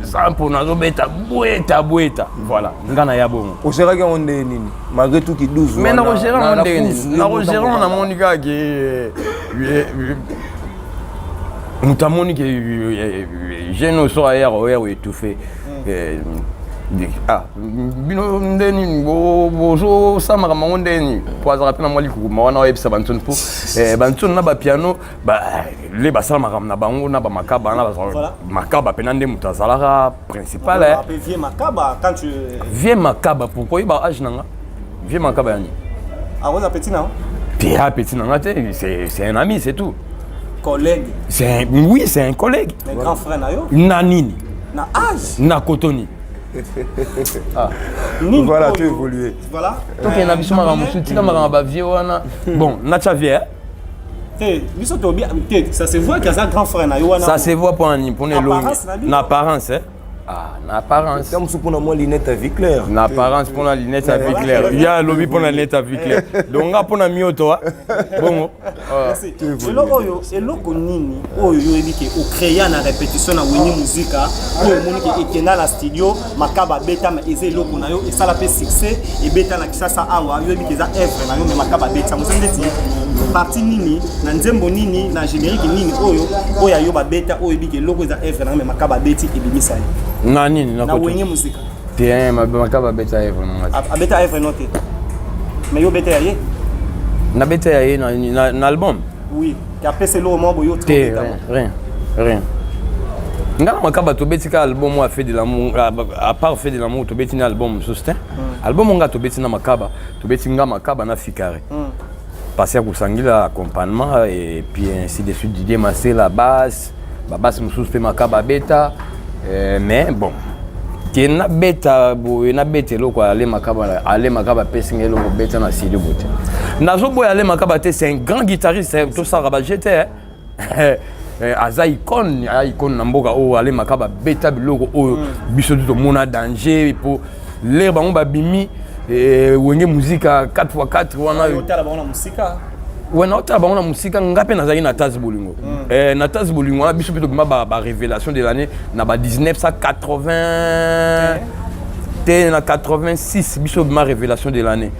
sampo nazobeta bweta bweta. Voilà, nga na ya bongo. Ogéraki yango ndenge nini malgré tout ki 12? Mais nakogérer yango ndenge nini? Nakogérer yango, namoni kaka ke moto amoni ke jeune oyo so ayaka oya koétouffe. Ah, bino nde nini bozosamaka mango nde nini? Po azalaka mpe na mwa likukuma wana, oyebisa bantsoni mpo bantsoni na bapiano le basala makambo na bango na bamakaba na Makaba mpena nde moto azalaka principal. Vieux Makaba, pourquoi oyeba age na nga? Vieux Makaba yani akoza petit na te, a petit na nga te, c'est un ami, c'est tout. Collègue. C'est oui, c'est un collègue. Mais grand frère na yo. Na nini? Na âge. Na kotoni. Ah. Voilà, tu évolué. Voilà. Tokende na biso makambo mosusu, tika makambo bavieux wana. Bon, natya vieux. Te, biso tobi te, ça se voit qu'aza grand frère na yo wana. Ça se voit mpo na nini? Mpona elongi na apparence, eh? Ah, na apparence. Ntango mosusu mpona mwa lunette ya vie claire. Na apparence, mpona lunette ya vie claire. Ya alobi mpona lunette ya vie claire, donc nga mpona mioto bongo. Lelo oyo, eloko nini oyo yo oyebi ke ocréa na répétition na Wenge Musica, oyo omoni ke ekenda na studio, Makaba abeta, ma eza eloko na yo, esala mpe succès, ebeta na Kisasa awa, yo oyebi ke eza œuvre na yo, mais Makaba abeti yango? Eza ndeti partie nini, na nzembo nini, na générique nini, oyo oyo ayo babeta, oyo oyebi ke eloko eza œuvre na yo, mais Makaba abeti, ebimisa ye? Na nini? Na Wenge Musica. Te, Makaba abeta œuvre na nga. Abeta œuvre no te, mais yo obeta ya ye. Nabeta ya ye na album? Oui, apesa eloko moko boye. Te, rien, rien, rien. Nga na Makaba tobeti ka album oyo Fait de l'amour. À part Fait de l'amour, tobeti na album mosusu te. Album nga tobeti na Makaba, tobeti nga, Makaba na Fikare, Pasi ya kosangila accompagnement et puis ainsi de suite, Didier Masela basse, babasse mosusu mpe Makaba abeta. Mais bon, ke nabeta boye, nabeta eloko Ale Makaba, Ale Makaba apesi ngai eloko beta na sili boye te. Nazoboya Ale Makaba te, c'est un grand guitariste, tosalaka baje te, aza icône, aya icône na mboka oyo. Ale Makaba beta biloko oyo biso tu tomona danger po lere bango babimi Wenge Musica 4x4 wana. We naotala bango na mosika, nga mpe nazalaki na Tase Bolingo. Na Tase Bolingo wana, biso mpe tobima barévélation de l'année na ba 1980 te, na 86 biso bima révélation de l'année.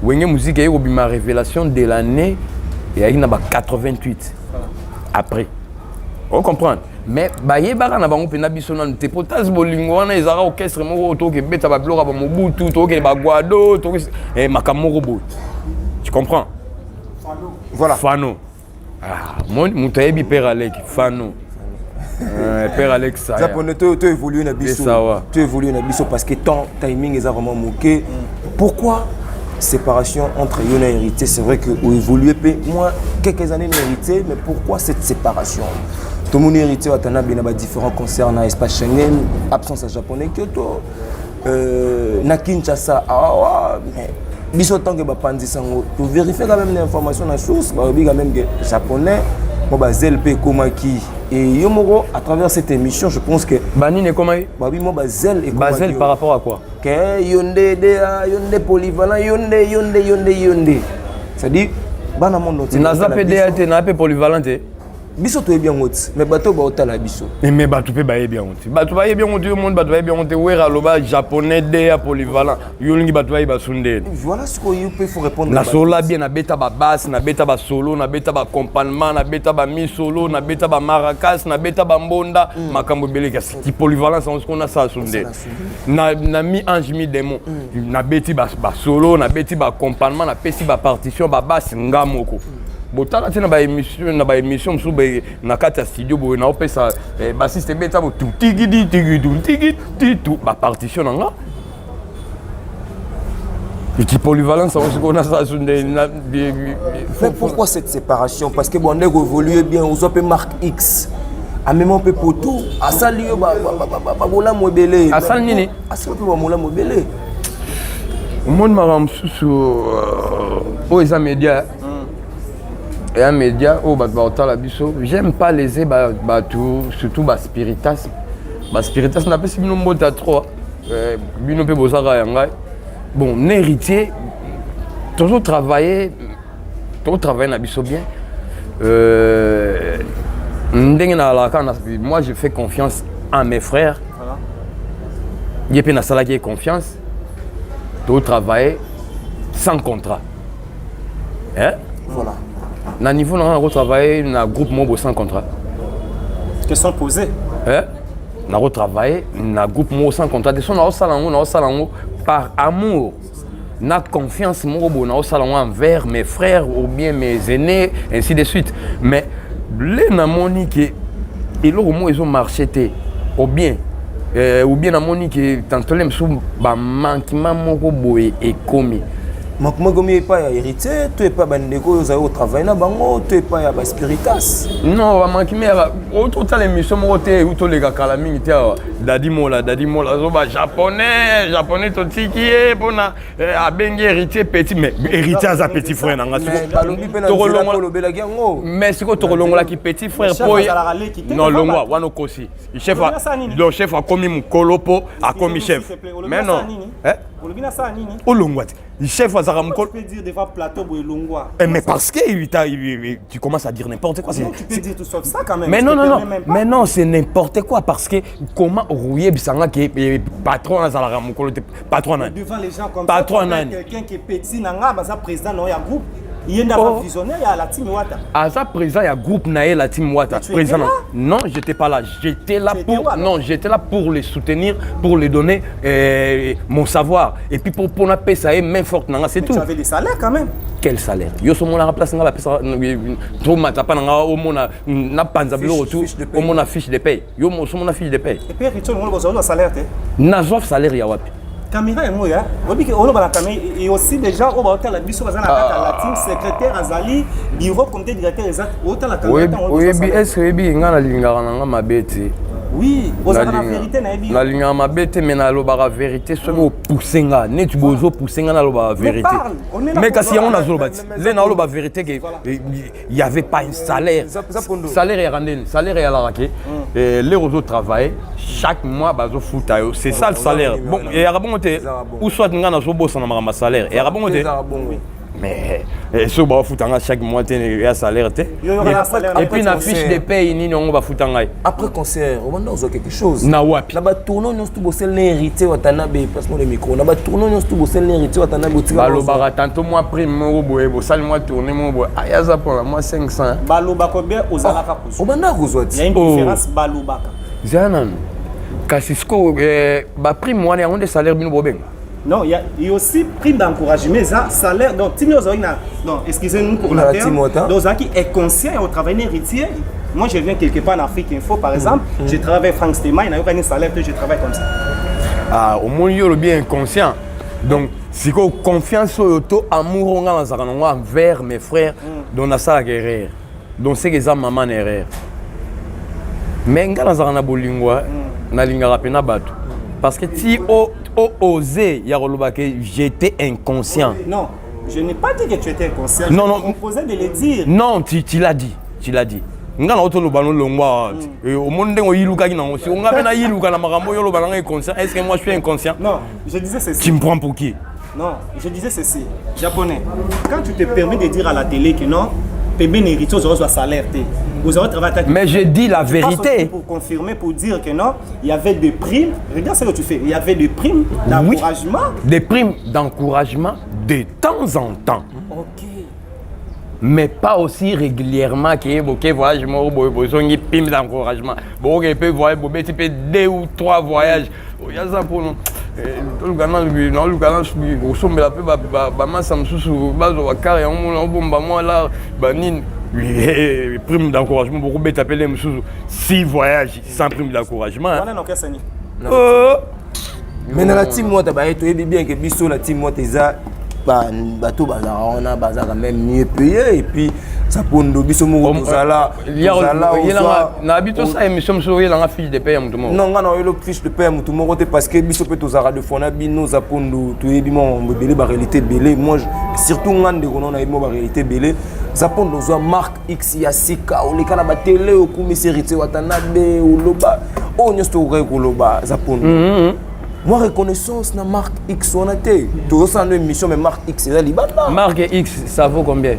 Wenge Musica eye kobima révélation de l'année eyaki na ba 88 après, ocomprendre? Mais bayebaka na bango mpena biso nanu te, po Tase Bolingo wana ezalaka orchestre moko tokebeta babiloko ya bamobutu, tokokende bagwado, makambo moko boye, tu comprends? Voilà. Fano. Ah, moto ayebi père Alek Fano. Père Alex. Japon, to évoluer na biso, to évoluer na biso, parce que temps, timing eza vraiment moke. Pourquoi séparation entre yo na Héritier? C'est vrai que évoluer pe moi quelques années na Héritier, mais pourquoi cette séparation? Tomoni Héritier Watanabe na ba différents concerts na espace Schengen, absence ya Japonais Kyoto na Kinshasa awa. Mais biso, tant que bapanzisa yango, tovérifie quand même na information na source, balobi quand même que Japonais mo bazele mpe ekomaki. Et yo moko, à travers cette émission, je pense que Banini ekomaki? Babi mo bazele. Bazele par rapport à quoi? Ke yo nde dea, yo nde polyvalent, yo nde, yo nde, yo nde, yo nde, c'est-à-dire bana monde entier. Naza mpe dea te, naza mpe polyvalent te. Biso toyebi yango ti, mais bato baotala biso. Mais bato mpe bayebi yango te, bato bayebi yango te. Yo moni, bato bayebi yango te. Wera aloba Japonais dea polyvalent, yo olingi bato bayeba su ndeni? Voilà sikoyo, yo mpe faut répondre. Nasolola bien, nabeta babasse, nabeta basolo, nabeta baaccompagnement, nabeta bamisolo, nabeta bamaracas, nabeta bambonda, makambo ebele. Kasi ti polyvalence yango sikoyo nasala su ndeni? Na mi ange mi démon, nabeti basolo, nabeti baaccompagnement, napesi bapartition, babasse nga moko. Botala te na baémission, na baémission mosusu na kati ya studio boye, naopesa bassiste ebeta bo tutigidi tigidu tigi titu, bapartition na nga. Eki polyvalence yango sikoyo nasala su nde? Mais pourquoi cette séparation? Parce que bonde évolue bien, ozwa mpe Mark X amema mpe poto, asali yo babolamu ebele. Asali nini? Asali mpe bamolamu ebele. Omoni, makambo mosusu oyo eza média, eya média oyo bato bakotala biso. J'aime pas les bato, surtout baspiritas. Baspiritas, napesi bino mbote ya trop. Bino mpe bozaka ya ngai. Bon, na Héritier tozotravaille, tozotravaille na biso bien. Ndenge nalaka, moi je fais confiance à mes frères. Ye mpe nasalaki ye confiance, totravaille sans contrat, hein? Voilà. Na niveau na nga, nakotravaille na groupe moko sans contrat? Question posée. Hein? Nakotravaille na groupe moko sans contrat te. So naosala yango, naosala yango par amour na confiance moko boye, naosala yango envers mes frères ou bien mes aînés, ainsi de suite. Mais le namoni ke eloko moko ezomarche te, ou bien namoni ke tantole mosusu bamanquement moko boye ekomi. Makoma ekomi epai ya Héritier to epai ya bandeko oyo ozali kotravaille na bango to epai ya baspiritas? Non, bamanquement yaka otala émission moko te toleka kala mingi te awa. Dadi Mola, Dadi Mola azoba Japonais, Japonais totiki ye mpona abengi Héritier petit, mais Héritier aza petit frère na nga. Balobi mpe na nzela olobelaki yango. Mais sikoyo tokolongolaki petit frère po non, longwa wana, okosi. Chef, donc chef akomi mokolo mpo akomi chef, mais non. Olongwa te, chef azalaka mokolo. Tu peux dire devant plateau boye longwa? Eh, mais parce que tu commences à dire n'importe quoi. Non, tu peux dire tout sauf ça quand même. Mais non, non, non, mais non, c'est n'importe quoi, parce que comment oyebisanga ke patron azalaka mokolo te? Patron nani? Devant les gens comme patron ça, nani? Quelqu'un qui est petit nanga baza président na ya groupe, ye nde aza visionnaire ya la team Wata. Aza président ya groupe na ye, la team Wata, président. Non, j'étais pas là. J'étais là pour, non, j'étais là pour les soutenir, pour les donner mon savoir et puis pour napesa ye main forte nanga, c'est tout. Tu avais des salaires quand même. Quel salaire? Yo so monaka place nga bapesa tomata pa nanga, omona napanza biloko tu, omona fiche de paye? Yo so mona fiche de paye? Et puis Richard ngolo bozwa salaire te? Nazwa salaire ya wapi? Caméra yango ya oyebi ke oloba na caméra et aussi déjà oyo baotala biso baza na kati ya la team, secrétaire azali, bureau, comité directeur eza, otala caméra. Oyebi, est ce oyebi ngai nalingaka nanga mabe te? Oui, ozalaka na vérité, nayebi. Nalingaka mabe te, mais nalobaka vérité. Soki opousse nga neti boye, ozopousse nga, nalobaka vérité. Mais kasi yango nazoloba ti nde naoloba vérité ke il y avait pas un salaire. Salaire yaka ndeni? Salaire eyalaka ke l'heure ozotravaille, chaque mois bazofuta yo, c'est ça le salaire. Bon, eyaka bongo te, ou soit nga nazobosana makambo ya salaire? Eyaka bongo te. Mais soki bafuta nga chaque mois te, ya salaire te. Et puis na fiche de paye nini yango bafuta ngai? Après concert obanda ozwa quelque chose? Na wapi? Na batournée nyonso tu bosali na Héritier Watanabe, place-moi le micro, na batournée nyonso tu bosali na Héritier Watanabe, otika? Balobaka tantôt mwa prime moko boye, bosali mwa tournée moko boye, ayaza mpona mwa 500. Balobaka bien, ozalaka kozwa? Obanda kozwa ti? Il y a une différence, balobaka. Zala nanu, kasi sikoyo baprime wana yango nde salaire bino bobenga? Non, il y a aussi prime d'encouragement, ça, salaire. Donc, team non, excusez-nous pour la terme. Donc, qui est conscient au travail Héritier. Moi, je viens quelque part en Afrique Info, par exemple. Je travaille avec Franck Stema, il n'a aucun salaire que je travaille comme ça. Ah, au moins, il y a bien inconscient. Donc, si confiance auto, amour, on a envers mes frères, donc, on a ça la erreur. Donc, c'est que ça, maman, erreur. Mais, nga nazalaka na bolingo, nalingaka mpe na bato, parce que ti o osé ya koloba ke j'étais inconscient. Non, je n'ai pas dit que tu étais inconscient. Non, je non. Proposais de le dire. Non, tu l'as dit, tu l'as dit. Nga na otoloba nolongwa, omoni ndenge oyilukaki nango. Si nga mpe nayiluka na makambo oyo oloba nanga inconscient, est ce que moi je suis inconscient? Non, je disais ceci. Tu me prends pour qui? Non, je disais ceci. Japonais, quand tu te permets de dire à la télé que non, pembeni Héritier ozwa salaire te, vous avez travaillé. Mais je dis la vérité. Pour confirmer, pour dire que non, il y avait des primes. Regarde ce que tu fais. Il y avait des primes d'encouragement. Oui, des primes d'encouragement de temps en temps. Mais pas aussi régulièrement que ok, voyage moko boye, bozongi, prime d'encouragement. Bon, ok, peut voyage, bobeti pe deux ou trois voyages. Oyaza mpono toluka naluka kosombela mpe bamasa mosusu bazwa bakare yango, mona obomba mwa la banini, prime d'encouragement. Bokobeta mpe le mosusu six voyages sans prime d'encouragement. Mais na la team Wata baye, toyebi bien ke biso la team Wata eza bato bazalaka wana, baza quand même mieux payé. Et puis Sapondo, biso moko tozala. Na bi tosala émission mosusu, oyelanga fiche de paye ya moto moko. Non, nga na oyelo fiche de paye ya moto moko te, parce que biso mpe tozalaka de fois na bino. Zapondo, toyebi mwa ebele, baréalité ebele. Moi surtout, nga ndeko no nayebi mwa baréalité ebele. Zapondo, ozwa marque X ya sika, oleka na batele, okumisi Héritier Watanabe, oloba oyo nyonso tokokaki koloba. Zapondo, moi reconnaissance na marque X wana te. Tozosala no émission, mais marque X eza libanda. Marque X, ça vaut combien?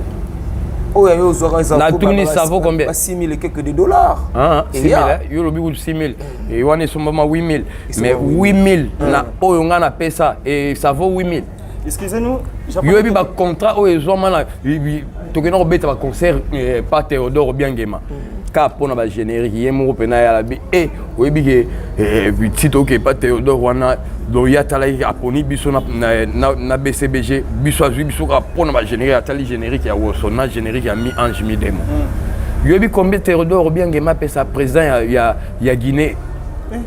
Oyo ayo ozwaka? Natuni, ça vaut combien? Ba 6 000 et quelques de dollars. Ah, 6 000, yo lobi kutu 6 000 e wana esombama 8 000, mais 8 000 na oyo nga napesa et ça vaut 8 000? Excusez-nous. Yo yebi bacontrat oyo ezwama na tokenda kobeta baconcert pa Théodore Obiangema kaka mpona bagénérique, ye moko mpena yala bi e oyebi ke ti toke pa Théodore wana. Donc ye atalaki, aponi biso na BCBG, biso azwi biso kaka mpona bagénérique. Atali générique ya Woso na générique ya Mi Ange Mi Demo. Yoyebi combien Théodore Obiangema apesa, président ya Guinée?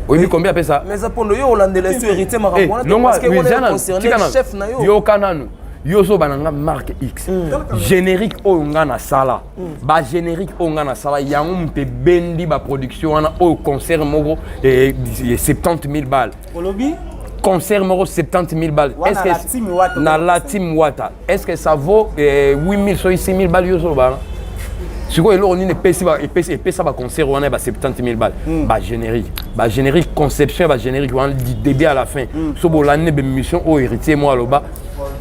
Oyebi combien apesa? Mais Zapondo, yo olandela so Héritier makambo wana parce que wana concerné chef na yo. Yoka nanu. Yo ozoba na nga marque X. Générique oyo nga nasala, bagénérique oyo nga nasala, yango moto ebendi baproduction wana. Oyo concert moko 70 000 balles. Olobi? Concert moko 70 000 balles. Wana Est-ce la que team Wata. Na la team Wata, est-ce que ça vaut 8 000, soki 6 000 balles? Yo ozoloba wana sikoyo, eloko nini epesi epesa baconcert wana ya ba 70 000 balles? Bagénérique, conception ya bagénérique wana, du début à la fin. So bolandi ne bémission oyo Héritier mo aloba,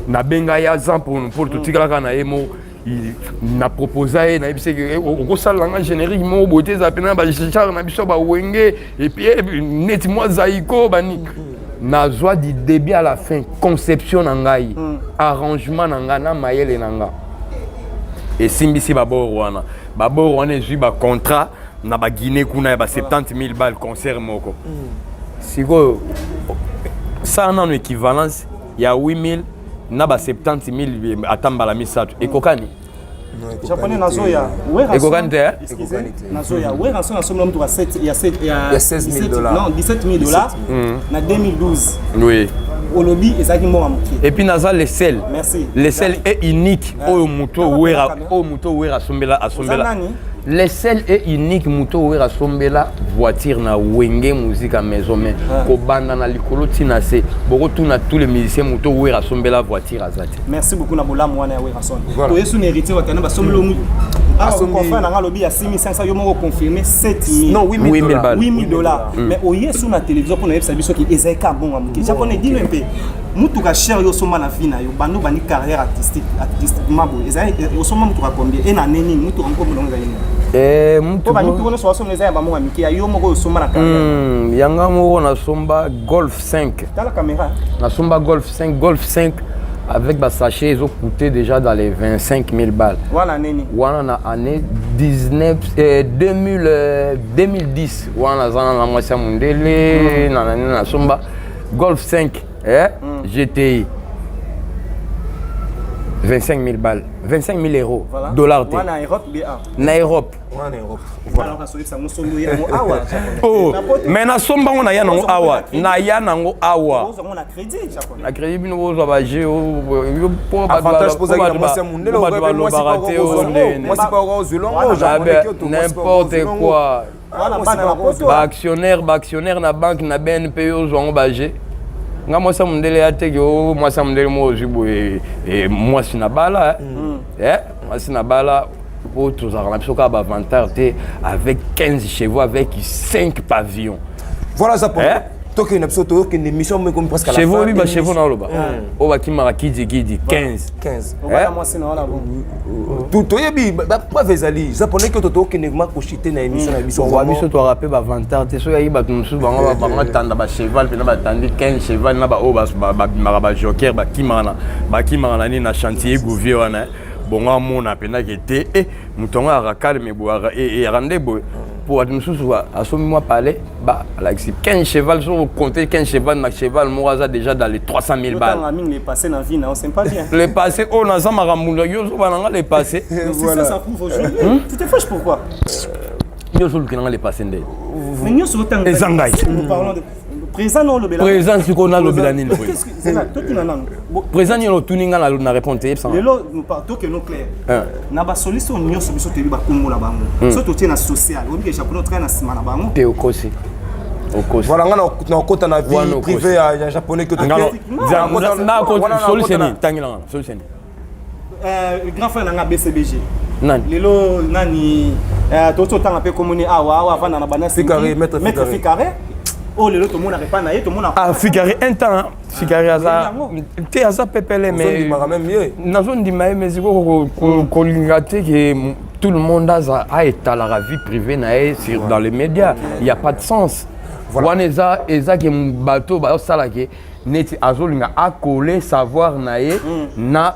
nabenga ye aza mpo totikalaka na ye mo na proposa ye, nayebi seke okosalela nga générique moko boye te, eza pena bagenre na biso bawenge, et puis neti mwa zaiko bani. Nazwa du début à la fin, conception na ngai, arrangement na ngai na mayele na nga, esimbisi babord wana. Babord wana ezwi bacontrat na baguinée kuna ya ba 70 000 balles concert moko. Sikoyo sala nano équivalence ya 8 000 na ba 70 000, ata mbala misato, ekokani? Japonais, nazoya. Ekokani te, eh? Nazoya. Werrason asombi motuka 7 ya 7 Ya 16 000 dollars. Non, 17 000 $ na 2012. Oui. Olobi ezalaki mbongo moke. Et puis naza le seul. Merci. Le seul et unique oyo moto Wera, oyo moto Wera asombela, asombela. Oza nani? Le seul et unique moto Wera asombela voiture na Wenge Musica Maison Mère, kobanda na likolo ntina se. Bokotuna tous les musiciens, moto Wera asombela voiture aza te. Merci beaucoup na bolamu wana ya Werrason. Voilà. Toyesu na Héritier Watana, basombeli awa. Asombi- Confrère nanga alobi ya 6500, yo moko confirmé 7000. Non, 8000 8000 dollars. balles. 8000 $, mais oyesu na télévision mpona oyebisa biso ke ezalaki ka mbongo ya moke. Japonais, dino mpe mutuka cher yo osomba na vie na yo, bando bandi carrière artistique, artistiquement boye, ezali osomba mutuka combien e na nini? Mutuka moko molongo ezali nini? Mutu Po bamituka nyonso basomba eza ya bambongo ya mike. Ya yo moko oyo osomba na carrière? Yanga moko, nasomba Golf 5. Tala caméra. Nasomba Golf 5. Golf 5 avec basachet ezocoûter déjà dans les 25 000 balles. Wana nini? Wana na année 19, 2000, 2010 wana naza na mwasi ya mondele. Na nani nasomba Golf 5 GTI, 25 000 balles, 25 000 euros. Voilà. Dollars te. Wana Europe ba Na Europe. Wana Europe. Voilà, kasoyebisa ngo somi yango awa. Oh, Na poto. Mais nasomba ngo, naya nango awa, naya nango awa. Ozwango na crédit, Japonais? Na crédit, bino bozwa baje. Avantage mpo ozalaki na mwasi ya mondele, bato balobaka te o ndeni. mwasi mpe akozwelongo. Ah ben, n'importe quoi. Wana bana na poto. Baactionnaire na banque na BNP, oyo ozwango baje. Nga mwasi ya mondele ya teke o mwasi ya mondele mo ozwi boye, mwasi na bala, mwasi na bala po tozalaka na biso kaka bavantard te, avec 15 chevaux, avec 5 pavillons. Voilà, ça pour Eh? tokende na biso, toyokende émission moko ekomi presque à la Chevaux fin. oyebi bachevaux na oloba oyo bakimaka kidikidi, 15. 15. Obala mwasi na wana bon. Toyebi bapreuve ezali. Japonais ke tokende vraiment koshite na émission na biso. Wa biso twaka mpe bavantard te. Soki ayi bato mosusu, bango tanda bacheval mpena, batandi 15 cheval na baoyo babimaka bajoker, bakimaka na nini, na chantier gouvier wana. Bongo amona mpendake te e moto yango ayaka calme boye, eyaka nde boye po bato mosusu asombi mwa palais, ba alakisi 15 cheval. So ocompte 15 cheval na cheval moko aza déjà dans les 300 000 balles. Otanga mingi le passé na vie na, c'est pas bien. Le passé oyo naza makambo yo ozoba na nga le passé. Mais c'est ça, ça prouve aujourd'hui. Tu te fâches pourquoi? Nyonso olukela nga le passé nde. Mais nyonso otanga. Eza ngai. Nous parlons de présent, non, olobela. Présent sikoyo nalobela nini boye? Qu'est-ce que c'est là? Totuna nanu. Bon, Présent nini otuni nga na répondre te, yebisanga. Lelo tokeno clair. Na basoliste oyo nyonso biso toyebi bakombo na bango, so totie na social, oyebi ke Japonais otikali na nsima na bango. Te, okosi, okosi. Voilà, nga nakota na vie Wana okosi. privée ya Japonais ke. Solution nini? Tangela nga solution nini? Grand frère nanga BCBG. Nani? Lelo nani toti otanga mpe komoni awa awa avanda na bana. Ficarré, maître. Maître Ficarré. Ficarré oyo lelo tomonaka epai na ye, tomona. Ah, Ficarré, un temps Ficarré aza te, aza pepele, mais Ozondimaka même ye. Nazondima ye, mais sikoyo kolinga te ke tout le monde aza aetalaka vie privée na ye sur dans les médias, il y a pas de sens. Wana eza ke bato bazosala ke neti azolinga akole savoir na ye na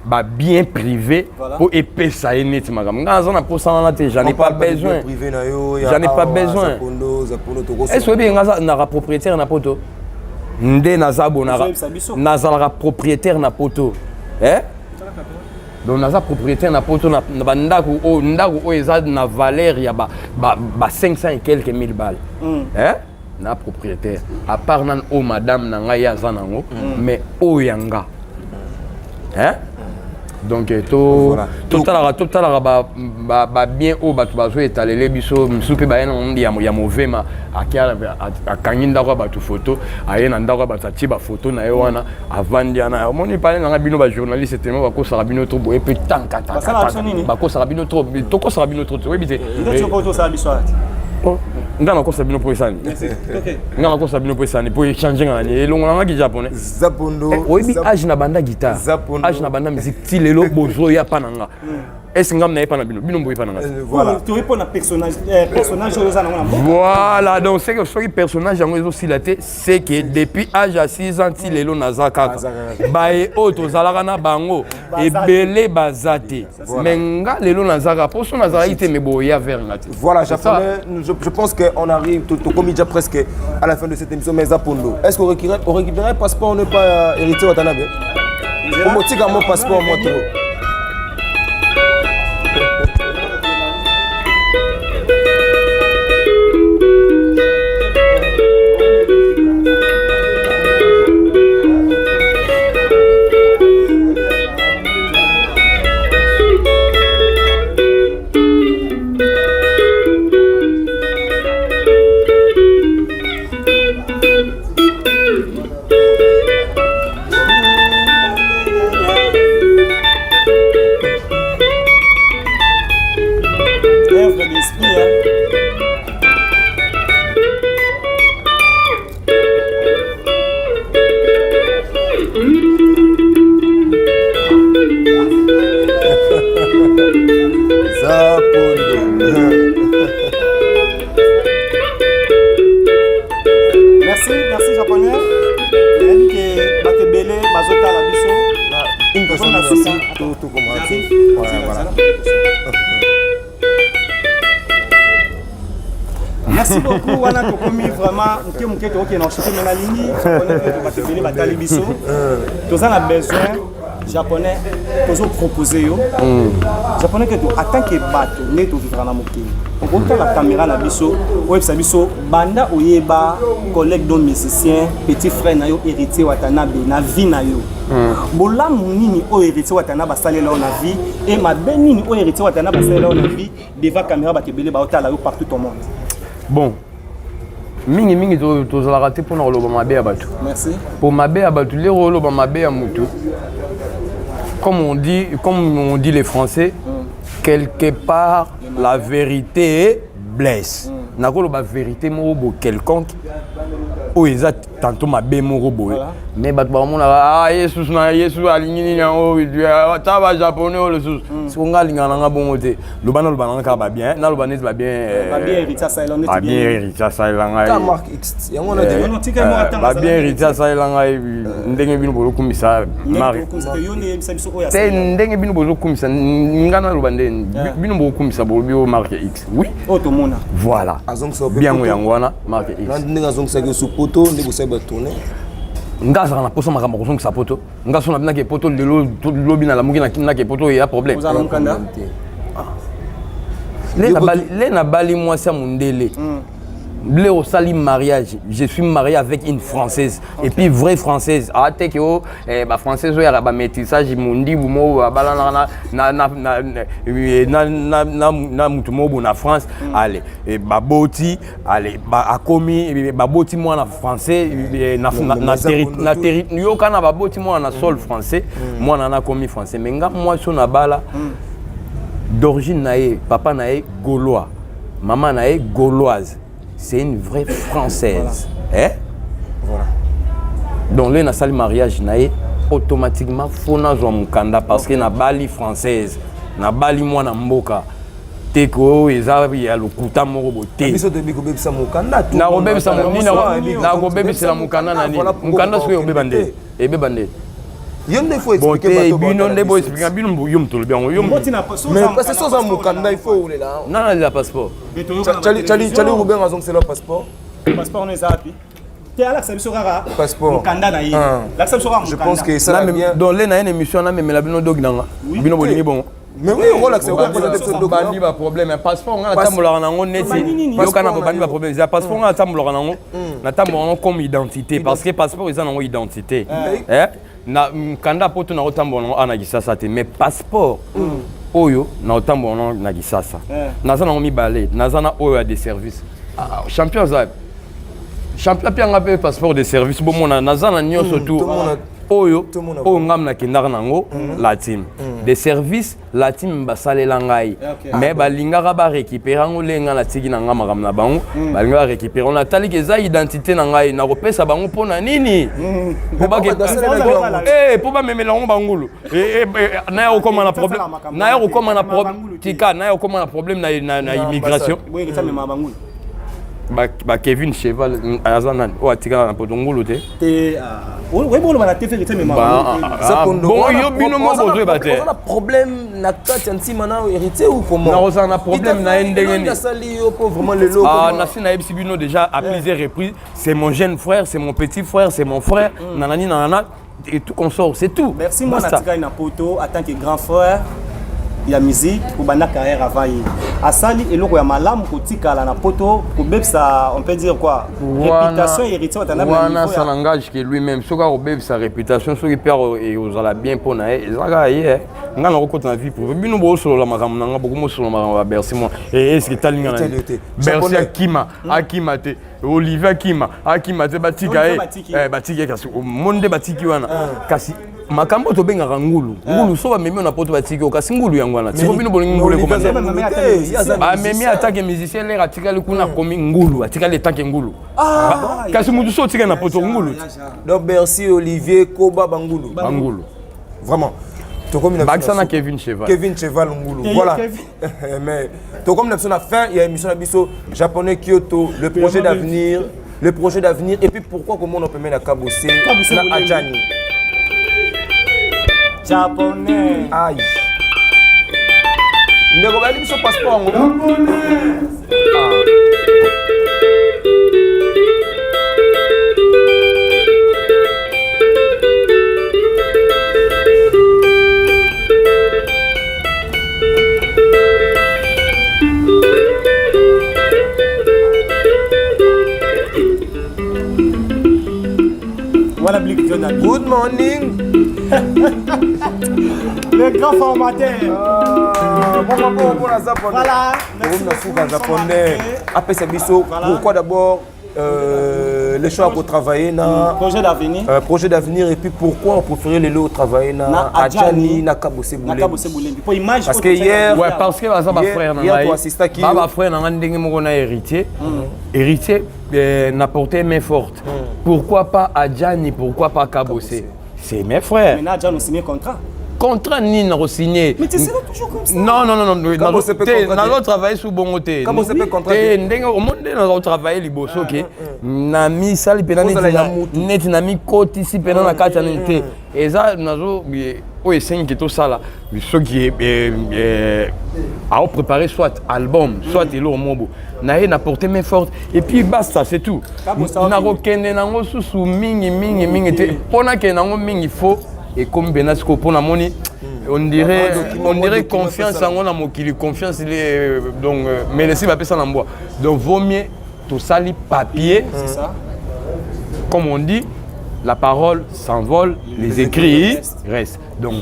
ba bien privé mpo epesa ye neti makambo. Ngai naza na mposa wana te, j'en ai pas besoin. Privé na yo. J'en ai pas besoin. Est-ce oyebi nga naka propriétaire na poto nde naza bo? Ozoyebisa biso. Nazalaka propriétaire na poto, eh? Donc naza propriétaire na poto na bandako oyo, ndako oyo eza na valeur ya ba 500 et quelques mille balles, eh? Na propriétaire à part nanu oyo madame na ngai ye aza nango, mais oyo ya nga, hein? Donc to totalaka totalaka babien oyo bato bazoetalele biso. Mosusu mpe baye nango ya movema, akangi ndako ya bato foto, aye na ndako ya bato, atie bafoto na ye wana, avandi wana. Omoni pale nanga, bino bajournaliste tellement bakosaka bino trop boye mpe tankata, bakosaka bino trop, tokosaka bino trop, oyebi te. Nga nakosa bino mpo esani, nga nakosa bino mpo esani, mpo echange nga nani elongo nangaki japonais. Oyebi age na banda guitare, age na banda musique, ti lelo bozoya pa na nga. Est-ce ngam na ye pa na bino, bino boye pa na nga? Voilà, donc c'est que soki personnage yango ezosila te, c'est que depuis âge ya 6 ans ti lelo naza kaka. Baye oyo tozalaka na bango ebele baza te, mais nga lelo nazaka mpo so nazalaki te, mais boya vers nga te. Voilà, japonais, je pense qu'on arrive tout comme déjà presque à la fin de cette émission. Mais Zapondo, est-ce qu'on récupère, on récupérait passeport, on n'est pas héritier Watanabe? Omotika mon passeport, moi trop. Œuvre d'esprit, hein. Zapondo. Merci, merci japonais. Nayebi ke bato ebele bazotala biso. Une personne merci, tout, tout comprend. Ouais, voilà. Merci beaucoup. Wana tokomi vraiment moke moke, tokokende na soki me nalingi japonais, bato ebele batali biso, toza na besoin japonais, tozopropose yo japonais ke en tant que bato nde tovivra na mokili, okotala caméra na biso, oyebisa biso banda oyeba collègue do musicien, petit frère na yo Héritier Watanabe, na vie na yo, bolamu nini oyo Héritier Watanabe asalela yo na vie e mabe nini oyo Héritier Watanabe asalela yo na vie? Devant caméra, bato ebele baotala yo partout au monde. Bon, mingimingi tozalaka te mpona koloba mabe ya bato. Merci. Po mabe ya bato, lero oloba mabe ya motu, comme on dit les Français, quelque part la vérité blesse. Nakoloba vérité moko boye quelconque oyo eza tantôt mabe moko boye, mais bato bakomonaka: ah, ye susu na ye susu alingi nini yango, ta bajaponais oyo lisusu. Siko nga alingaka nanga bongo te. Loba, naloba nanga kaka babien, naloba neti babien. Babien Héritier asalela neti? Babien Héritier asalela ngai. Ka Mark X yango wana. Non, tika moko atanga. Babien Héritier asalela ngai, ndenge bino bozokumisa Mark Yo nde yebisa biso oyo te. Asalela. Ndenge bino bozokumisa nga, naloba nde bino bozokumisa, bolobi oyo Mark X, oui. Oyo tomona. Voilà. Azongisa yo biango poto. Yango wana Mark X. Ndenge azongisaki yo su poto, nde bosali batourne. Nga azalaka na posa makambo kozongisa poto. Nga so nabinaki poto lelo, lobi nalamuki nake poto, eya problème. Ozala na mokanda. Le nabali mwasi ya mondele, le osali mariage, je suis marié avec une Française et puis vraie Française ateke o bafrançaise oyo yaka bamétissage mondibu moko babalanaka na mutu moko bo na France. Ale baboti, ale akomi, baboti mwana français yoka na baboti mwana na sol français, mwana na akomi français. Mais nga mwasi oyo nabala, d'origine na ye, papa na ye gaulois, mama na ye gauloise, c'est une vraie Française, eh? Voilà. Donc le nasali mariage na ye, automatiquement fo nazwa mokanda parce que nabali française, nabali mwana mboka te ke oyo eza ya lokuta moko bo te. Biso toyebi kobebisa mokanda. Nakobebisela mokanda na nini? Mokanda soki obeba nde ebeba nde. Yo nde faut Bon expliquer. Te, bino nde boexplika bino, yo moto olobi yango yo. Mais parce que soza mokanda, il faut olela. Nana alela passeport. Chali Ruben azongisela passeport. Passeport no eza wapi? Te, alakisa biso kaka. Passeport. Mokanda na ye, lakisa biso kaka. Je pense que ça bien. Donc le na ye na émission, namemela bino dogi nanga, bino bolingi bongo. Mais oui, okolakisa okopresente biso document. Bandi ba problème passeport nga natambolaka nango neti yoka na bandi ba problème eza passeport nga natambolaka nango natambolaka nango comme identité parce que passeport eza nango identité na mokanda poto nakotambola nango awa na Kisasa te, mais passeport oyo nakotambola nango na Kisasa, naza nango mibale, naza na oyo ya de service. Champion aza champion api yanga mpe passeport de service, bomona naza na nyonso tu oyo oyo ngam nakendaka nango la team de service, la team basalela ngai, mais balingaka barécupérer yango. Ndenge ngai natiki na ngai makambo na bango, balingaka barécupérer yango. Nataliki eza identité na ngai, nakopesa bango mpo na nini? Mpo bamemela yango bangulu. Naya kokóma na problème, naya kokóma na tika, naya kokóma na problème na immigration. Ba Kevin Cheval aza nani oyo atikala na poto ngulu te? Bon, yo bino mo bozoyeba te. Oza na problème na kati ya ntima na Héritier ou comment? Nakozala na problème na ye ndenge nini? Asali yo po vraiment lelo? Nasi nayebisi bino déjà à plusieurs reprises, c'est mon jeune frère, c'est mon petit frère, c'est mon frère, nanani nanana et tout consort, c'est tout. Merci. Moi natikali na poto en tant que grand frère ya musique, kobanda carrière avant ye, asali eloko ya malamu kotikala na poto, kobebisa, on peut dire quoi, réputation Héritier Watanabe? Wana ça n'engage que lui-même. Soki akobebisa réputation, soki mpe ozala bien mpo na ye, eza kaka ye. Nga nakokota na vie privée, bino bosolola makambo na nga, bokomosolola makambo ya Bercy. Moi eske etalinga na Bercy? Akima, akima te. Olivier akima, akima te. Batika ye, batiki ye. Kasi mo nde batiki wana, kasi makambo oyo tobengaka ngulu, ngulu so bamemi oyo na poto, batiki oyo, kasi ngulu yango wana siko bino bolingi ngulu ekoma. Bamemi atake musicien lere atikali kuna, akomi ngulu, atikali etanke ngulu. Kasi mutu so otikali na poto, ngulu. Donc Bercy, Olivier Koba, bangulu. Bangulu. Vraiment. Bakisa na Kevin Cheval. Kevin Cheval ngulu, voilà. Mais tokomi na biso na fin ya émission na biso. Japonais Kyoto, le projet d'avenir, le projet d'avenir, et puis pourquoi, comment on peut mettre na Kabose na Adjani? Japonais. Aïe, ndeko, bayeli biso passeport yango. Ah. Voilà Blick John Abi. Good morning. Le grand formateur. Mpona Japonais. Voilà. Na suka, Japonais apesa biso pourquoi d'abord le choix ya kotravailler na projet d'avenir. Projet d'avenir, et puis pourquoi on préférait lelo travailler na, Na Adjani na Kabose. Na Kabose Boulembi po image. Parce que hier Ouais, parce que baza bafrère na hier ngai. toassistaki Ba bafrère na ngai ndenge moko na Héritier. Héritier n'a porté main forte. Pourquoi pas Adjani? Pourquoi pas Kabose? C'est mes frères. Maintenant Adjani signé contrat. Contrat nini nakosigne? Mais tu seras toujours comme ça. Non, non, non, non. Kabose pe te contrat te. Nazo travailler sous bongo te. Kabose pe contrat te. te. Ndenge omoni nde nazo travailler liboso ke na misali mpena Ozala neti ya mutu. Neti na mikotisi mpena na kati ya nini te. Eza nazo oyo esengi tosala soki aopréparer soit album, soit eloko moko na ye, na porter main forte et puis basta, c'est tout. Kabose. Nakokende nango susu mingi mingi mingi te, mpo nakende nango mingi fo ekomi mpena sikoyo, mpo namoni on dirait document, on dirait document, confiance c'est ça. yango na mokili, confiance donc melesi bapesa na mbwa. Donc vaut mieux tosali papier. C'est ça. Comme on dit, la parole s'envole, les écrits restent. Donc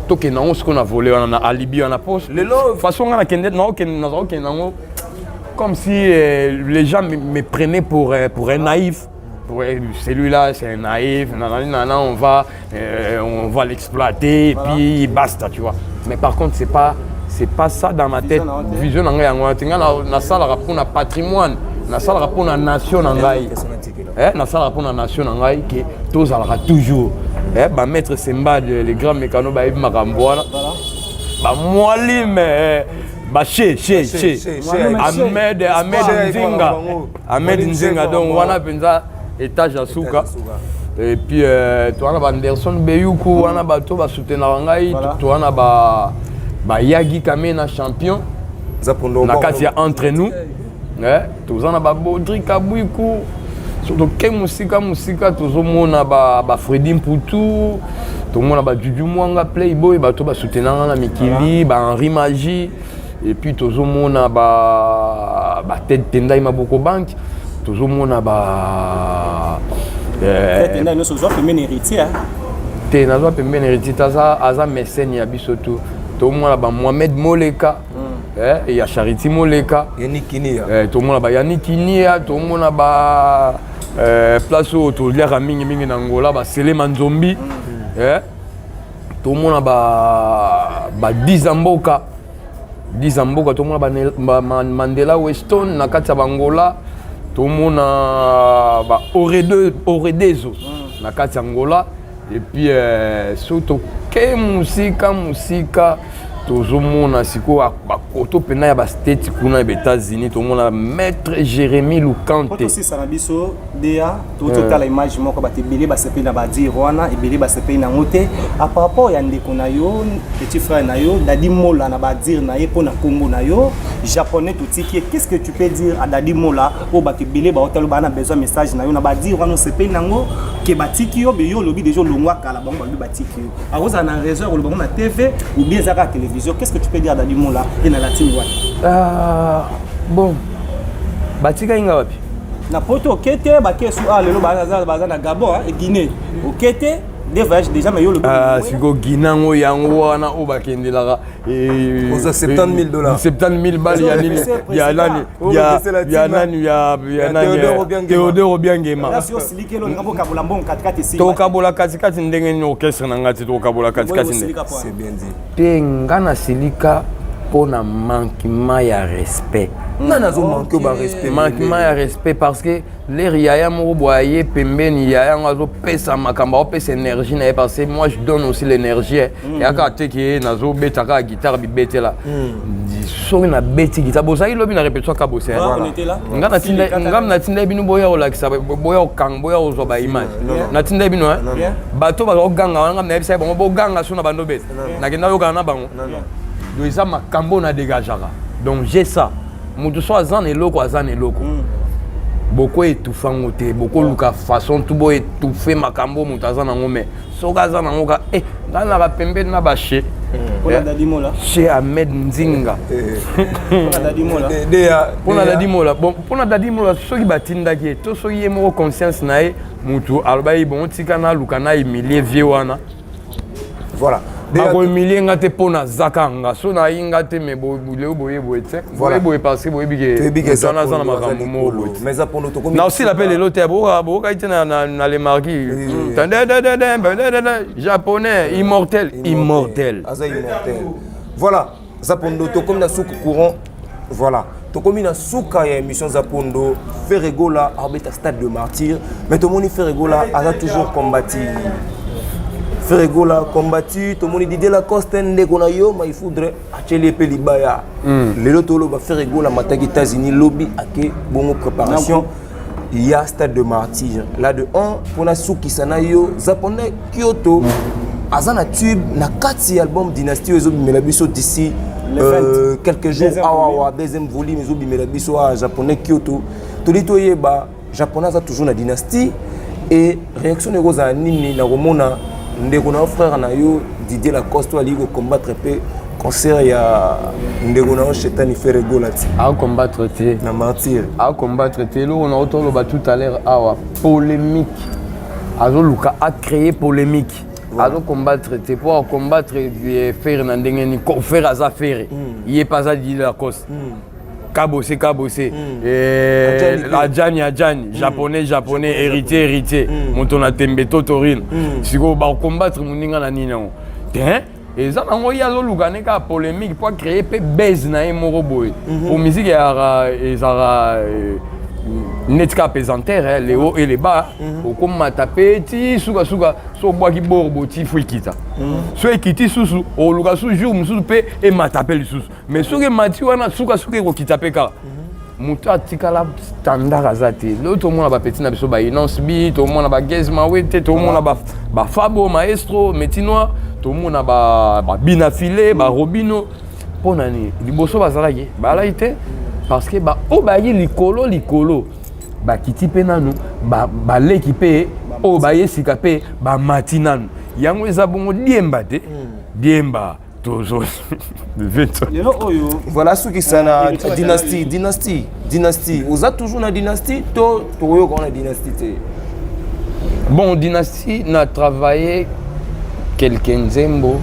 tokende yango sikoyo na volet wana, na alibi wana po Lelo- façon nga nakende, nazakokende yango comme si les gens me prenaient pour un naïf, pour celui-là c'est un naïf, nanani nana, on va l'exploiter et puis basta, tu vois. Mais par contre, c'est pas ça dans ma tête. na yo te. Vision na ngai yango wana te. Ngai nasalaka mpona patrimoine, nasalaka mpona nation na ngai. Nasalaka mpona nation na ngai ke tozalaka toujours. Bamaître Sembad, les grands mécano, bayebi makambo wana, bamwalime, bache che che. Ahmed, Ahmed Nzinga, Ahmed Nzinga. Donc wana mpenza étage ya suka. Et puis towana baAnderson Beyuku wana, bato basoutenaka ngai. Towana bayagi Kamena champion na kati ya entre nous. Toza na babodri Kabwiku. So toke mosika mosika, tozomona bafredi Mputu. Tomona ba Juju Mwanga Playboy, bato basoutenanga na mikili, ba Henri Magie, et puis tozomona ba ba Ted Tendai Maboko Bank, tozomona ba Tendai nyonso ozwa pembeni héritier. Te, nazwa pembeni héritier, aza aza mécène ya biso tu. Tomona ba Mohamed Moleka, ya Charity Moleka, Yannick Kinia, tomona ba Yannick Kinia, tomona ba place oyo toliaka mingimingi na Angola, baselema Nzombi, tomona ba 10 mboka, 10 mboka, tomona ba Mandela Weston na kati ya bangola, tomona ba Oredezo na kati ya Angola. Et puis so toke mosika mosika, tozomona sikoyo bakoto mpena ya bastate kuna ya baÉtats-Unis, tomona maître Jérémy Lukante. Tosisa na biso deya, totala image moko, bato ebele basepeli na badire wana, ebele basepeli nango te. A par rapport ya ndeko na yo, petit frère na yo Dadi Mola, na badire na ye mpo na nkombo na yo Japonais, totiki ye. Qu'est ce que tu peux dire à Dadi Mola, oyo bato ebele baotala, baa na besoin message na yo na badire wana? Osepeli nango ke batiki yo? Be yo olobi déjà olongwa kala, bango balobi batiki yo. Akozala na raison ya koloba ngo na TV ou bien eza kaka télévision? Qu'est ce que tu peux dire à Dadi Mola e na latine wana? Bon, batikaki nga wapi? Na poto oke te, bakesu ah, lelo baza na Gabon e Guinée, oke te, deux voyages déjà, mais yo lobi. Sikoyo Guinée yango, yango wana oyo bakendelaka. Oza 70 000 $. 70 000 balles ya nini? Ya nani? Ya nani? Ya nani? Théodore Obiangema. Tokabola katikati ndenge nini? Orchestre na ngai te, tokabola katikati nde te. Nga nasilika mpo na manquement ya respect. Nani azomanke barespect? Manquement ya respect, parce que l'heure yaya moko boye aye pembeni, yaya yango azopesa makambo, aopesa énergie na ye, parce que moi je donne aussi l'énergie. Eyaka te ke nazobeta kaka guitare bibetela. Soki nabeti guitare, bozalaki lobi na répétition kabose, nga natinda bino boya kolakisa, boya kokanga, boya kozwa baimage. Natinda bino bato baza koganga wana, nga nayebisaki bango boganga so na bando beta, nakenda yokana na bango. Donc eza makambo na dégageaka. Donc j'ai ça, moto so aza na eloko, aza na eloko, boko étouffe yango te, bokoluka façon tu boétouffe makambo moto aza nango. Mais soki aza nango ka e, ngai naka pembeni na bashe chez Ahmed Nzinga mpona Dadi Mola. Bon, mpona Dadi Mola, soki batindaki ye to soki ye moko conscience na ye motu alobaki bongo, tika naluka na humilie vie wana. Voilà. Bakohumilie nga te mpo nazaka nga so nayi nga te, mais leo boye boye te, boye boye, parce que boyebi ke wana aza na makambo moko boye. Na osila mpe lelo te, boyokai te na le marquis Japonais immortel, immortel. Aza immortel. Voilà, Zapondo, tokomi na suka courant. Voilà, tokomi na suka ya émission. Zapondo, Ferre Gola abeta Stade de Martyr, mais tomoni Ferre Gola aza toujours combati. Ferre Gola combattu, tomoni Didier Lacoste, ndeko na yo Maïfoudre, atieli ye mpe libaya. Lelo toloba Ferre Gola mataki États-Unis lobi, ake bongo préparation ya Stade de Martyr. Là de 1, mpona sukisa na yo Japonais Kyoto, aza na tube na kati ya album Dynastie oyo ezobimela biso d'ici quelques jours awawa, deuxième volume ezobimela biso awa. Japonais Kyoto, toli toyeba Japonais aza toujours na Dynastie et réaction ekozala nini na komona ndeko na yo, frère na yo Didier Lacoste oyo alingi kocombattre mpe concert ya ndeko na yo Shetani Ferre Gola ti Acombattre te. Na Martyr. Acombattre te. Eloko na otoloba tout à l'heure awa, polémique, azoluka acréer polémique. Azocombattre te, mpo acombattre Ferre na ndenge nini? Ferre aza Ferre, ye mpe aza Didier Lacoste. Kabose, Kabose, Ajani, Ajani, Japonais, Japonais, héritier, héritier, moto na tembe to torine. Sikoyo bacombattre moninga na nini yango te? Eza nango ye azoluka ne kaka polémique mpo acréer mpe base na ye moko boye, po musique eyaka, ezalaka neti kaka pesanteur, le haut et le bas. Okomata mpe ti sukasuka, so obwaki boro boti, fo ekita. So ekiti susu, oluka su jour mosusu mpe emata mpe lisusu. Mais soki emati wana, sukasuka ekokita mpe kaka. Moto atikala standard aza te. Lelo tomona bapeti na biso, bainance bi, tomona bagaz mawe te, tomona bafabo maestro métinois, tomona babina file, barobino. Mpo na nini liboso bazalaki bazalaki te? Parce que baoyo bayaki likolo likolo bakiti mpe nanu, baleki mpe oyo baye sika mpe bamati nanu. Yango eza bongo diemba te. Diemba tozo lelo oyo. Voilà sukisa na dynastie, dynastie, dynastie. Oza toujours na dynastie to tokoyoka na dynastie te? Bon, dynastie na travaillé quelques nzembo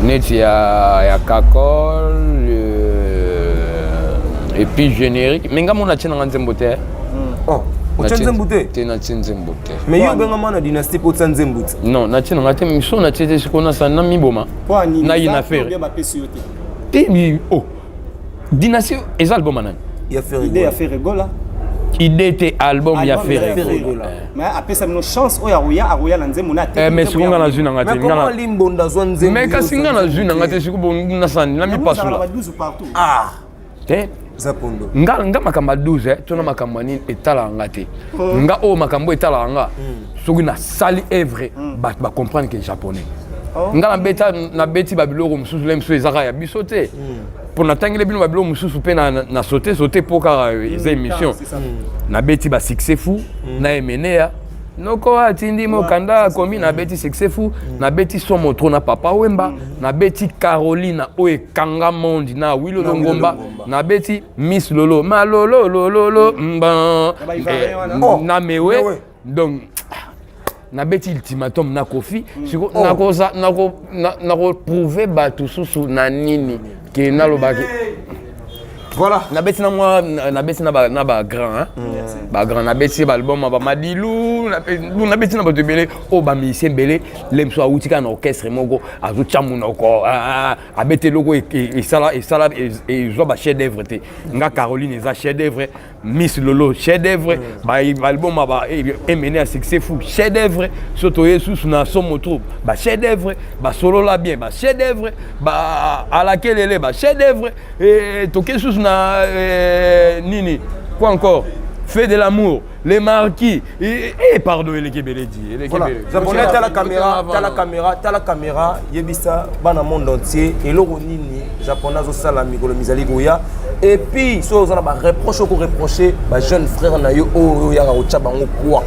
neti ya kakol et puis générique, mais nga mona tie nanga nzembo te. Oh, otya nzembo te? Te, natie nzembo te. Mais yo obengama na dynastie mpo otya nzembo te? Non, natie nanga te. Miso natie te, sikoyo nasala na miboma nayina Ferre te. Oh, dynastie eza album anani? Ya Idée ya Ferre Gola. Idée te, album ya Ferre. Mais apesa bino chance oyo akoya, akoya na nzembo na te. Mais sikoyo nga nazwi nanga te. Limbonda azwa nzembo. Mais kasi nga nazwi nanga te, sikoyo nasani na mipasula ah te. Zapondo. Nga makambo ya 12 to na makambo ya nini etalaka nga te. Nga oyo makambo etalaka nga, soki nasali œuvre, bato bacomprendre ke japonais. Nga nabeta, nabeti babiloko mosusu, le mosusu ezaka ya biso te, mpo natangeli bino babiloko mosusu mpe na saute saute, mpo kaka eza émission. Nabeti basuccès fou na Emenea, noko atindi mokanda akomi. Nabeti succès fou, nabeti Somo Trop na Papa Wemba, nabeti Carolina oyo ekanga monde na Wilo Longomba, nabeti Miss Lolo malololololo mba na Mewe. Donc nabeti Ultimatum na Kofi. Siko nakoza nakoprouve bato susu na nini ke nalobaki? Voilà. Nabeti na mwa, nabeti na bagrand, bagrand. Nabeti baalbum ya bamadilu, nabeti na bato ebele oyo bamusicien ebele. Le mosusu awuti kaka na orchestre moko, azotya monoko, abeti eloko esala esala ezwa bachef d'œuvre te. Nga Caroline eza chef d'œuvre, Miss Lolo chef d'œuvre, baalbum ya Emene ya succès fou chef d'œuvre, so toye susu na Somo Trop bachef d'œuvre, basolola bien bachef d'œuvre, alakelele bachef d'œuvre, toke susu na nini, quoi encore, Fait de l'amour, les marquis et pardon, eleki ebele di, eleki ebele. Japonais, tala caméra, tala caméra, tala caméra, yebisa bana monde entier eloko nini japonais azosala mikolo mizali koya, et puis soki oza na bareproche, okoreproche bajeune frère na yo oyo oyaka kotya bango poids,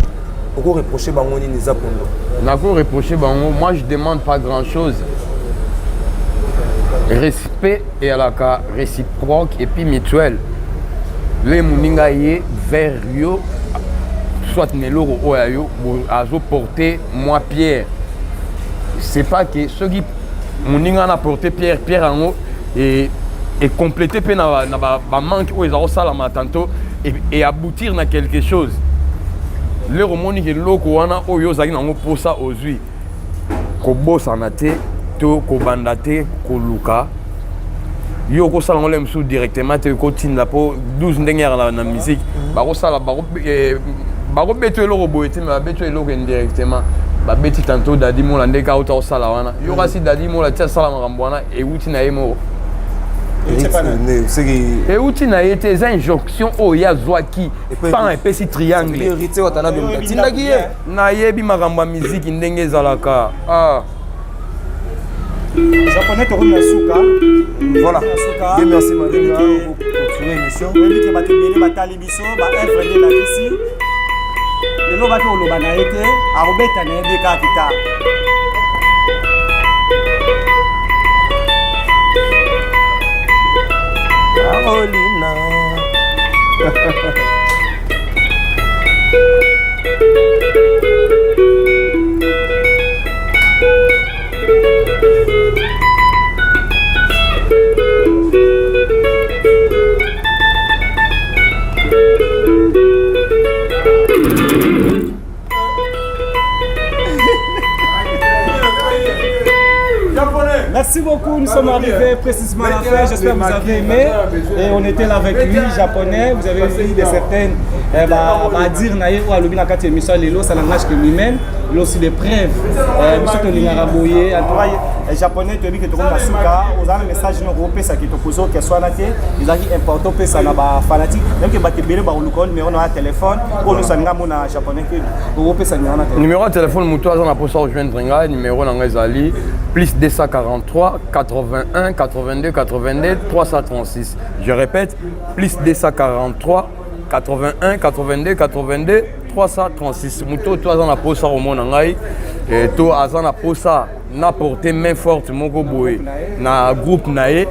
okoreproche bango nini, Zapondo? Nako reproche bango, moi je demande pas grand chose, respect eyalaka réciproque et puis mutuel. Le moninga ye vers yo, soit na eloko oyo ya yo azoporte mwa pierre, c'est pas que soki moninga na porte pierre, pierre yango ecomplete mpe na bamanque oyo eza kosalama tantôt et aboutir na quelque chose. Lero omoni ke eloko wana oyo ozalaki nango mposa ozwi, kobosana te to kobanda te koluka yo okosala ngo le mosusu directement te, kotinda mpo 12 ndenge yaka na musique, bakosala, bakobeta eloko boye te, me babeti eloko indirectement. Babeti tantôt Dadi Mola ndenge auta kosala wana, yo kasi Dadi Mola ti asala makambo wana, euti na ye moko, euti na ye te, eza injonction oyo ye azwaki pan epesi triangle. Atindaki ye. Nayebi makambo ya miziki ndenge ezalaka, ah. Japonais, tokomi na suka. Voilà, merci Malinga, continuer émission. Oyebi ke bato ebele batali biso, baœuvre nde elakisi lelo baki koloba na ye te, akobeta na ye nde kaka kitare. Carolina. Merci beaucoup, nous sommes arrivés précisément à la fin. J'espère que vous avez aimé. Et on était là avec lui, japonais. Vous avez eu de certaines eh, bah, bah, dire na ye oyo alobi na kati ya émission lelo, ça langage que lui-même. Il a aussi des preuves. Biso tolingaka boye. En tout cas, japonais, toyebi ke tokomi na suka. Oza na message noko opesaki, tokozi okeswa wana te, ezalaki important opesa na bafanatique, même ke bato ebele bakoluka numéro na ya téléphone oyo nyonso alinga mona japonais, ke okopesa numéro na téléphone. Numéro ya téléphone, moto aza na mposa rejoindre ngai, numéro na ngai ezali plus 243 81 82 82 336. Je répète, plus 243 81 82 82 336. Moto oyo aza na mposa komona ngai, eh, to aza na posa na porter main forte moko boye na groupe na ye.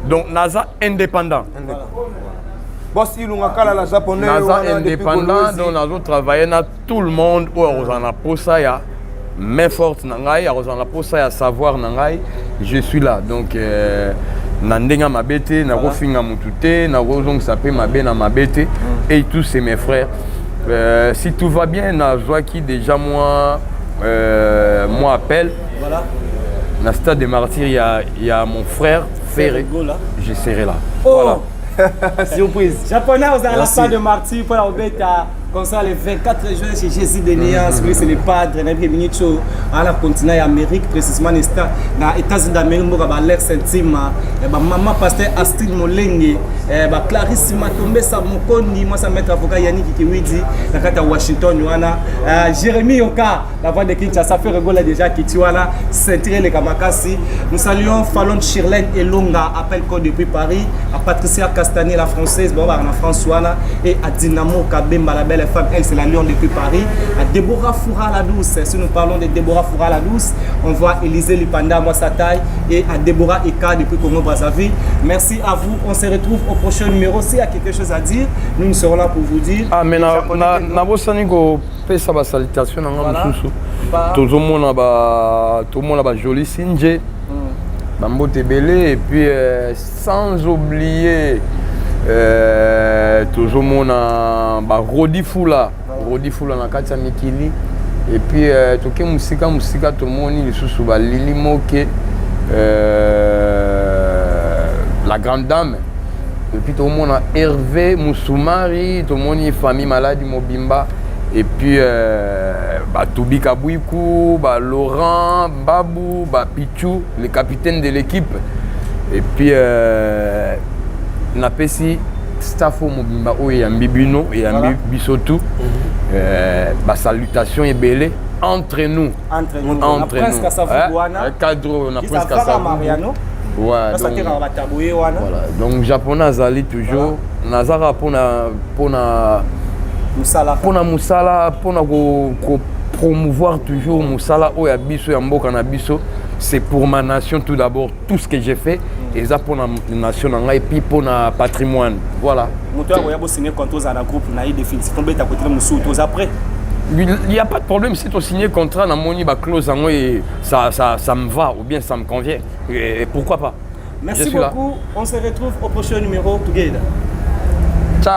Donc naza indépendant. Boss Ilunga Kala la japonais. Naza indépendant, donc nazo travailler na tout le monde oyo akozala na posa ya main forte na ngai, akozala na posa ya savoir na ngai, je suis là. Donc euh, na ndenge ya mabe te, nakofinga motu te, nakozongisa mpe mabe na mabe te. Et tous c'est mes frères. Si tout va bien, nazwaki déjà moi appel. Voilà. Na stade de martyr, il y a mon frère Ferré, je serai là. Oh. Voilà. Surprise. Japonais aux la Merci. salle de martyr pour la obeta comme ça le 24 juin chez Jésus de Nuance, lui c'est le padre na bi minute à la continent Amérique, précisément na États-Unis d'Amérique, mboka ba l'air Sentima, ba maman pasteur Astrid Molenge, ba Clarisse Matombesa Mokondi, moi ça maître avocat Yannick Kiwidi na kati ya Washington wana, Jérémy Yoka, la voix de Kinshasa, fait rigoler déjà kiti wana, ceinture le Kamakasi. Nous saluons Fallon Shirlene Elonga, appel code depuis Paris, à Patricia Castanet la française, bon bah en France wana, et à Dynamo Kabemba la belle femme, elle c'est la lion depuis Paris, à Déborah Foura la douce. Si nous parlons de Déborah Foura la douce, on voit Élisée Lipanda, moi sa taille, et à Déborah Eka depuis Congo Brazzaville. Merci à vous, on se retrouve au prochain numéro. S'il y a quelque chose à dire, nous, nous serons là pour vous dire. Ah mais nabosani kopesa basalutation na nga mosusu. Tozomona ba tomona bajoli sinje, bambote ebele, et puis sans oublier tozomona barodi fula, rodi fula na kati ya mikili, et puis toke mosika mosika, tomoni lisusu balili moke, la grande dame, et puis tomona Hervé Musumari, tomoni famille Maladi mobimba, et puis batubi Kabwiku, ba Laurent Babu, ba Pichu le capitaine de l'équipe, et puis napesi staff oyo mobimba oyo eyambi bino, eyambi biso tout, basalutation ebele entre nous. Entre nous. Entre Na Prince nous. Kasavubu wana. Cadre na Prince Kaka Kasavubu. Mariano. Ouais, donc, basatekaka bataboye wana. Voilà. Donc japonais azali toujours, nazaka mpona mosala. Mpona mosala, mpona ko promouvoir toujours mosala oyo ya biso, ya mboka na biso. C'est pour ma nation tout d'abord. Tout ce que j'ai fait eza mpona nation na ngai, puis mpona patrimoine, voilà. Moto akoya bosigner contrat, ozala na groupe na ye définitivement, beta kote mosusu, toza prêt? Il n'y a pas de problème. Si tu signé contrat namoni ba clause yango et ça me va ou bien ça me convient et pourquoi pas. Merci Je suis là. beaucoup, on se retrouve au prochain numéro together. Ciao.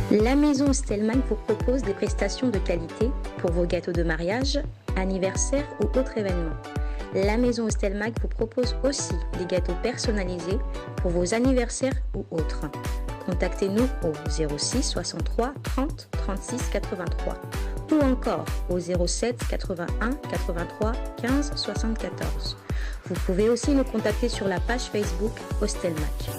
La maison Stellman vous propose des prestations de qualité pour vos gâteaux de mariage, anniversaire ou autres événements. La maison Stelmag vous propose aussi des gâteaux personnalisés pour vos anniversaires ou autres. Contactez-nous au 06 63 30 36 83 ou encore au 07 81 83 15 74. Vous pouvez aussi nous contacter sur la page Facebook Hostelmac.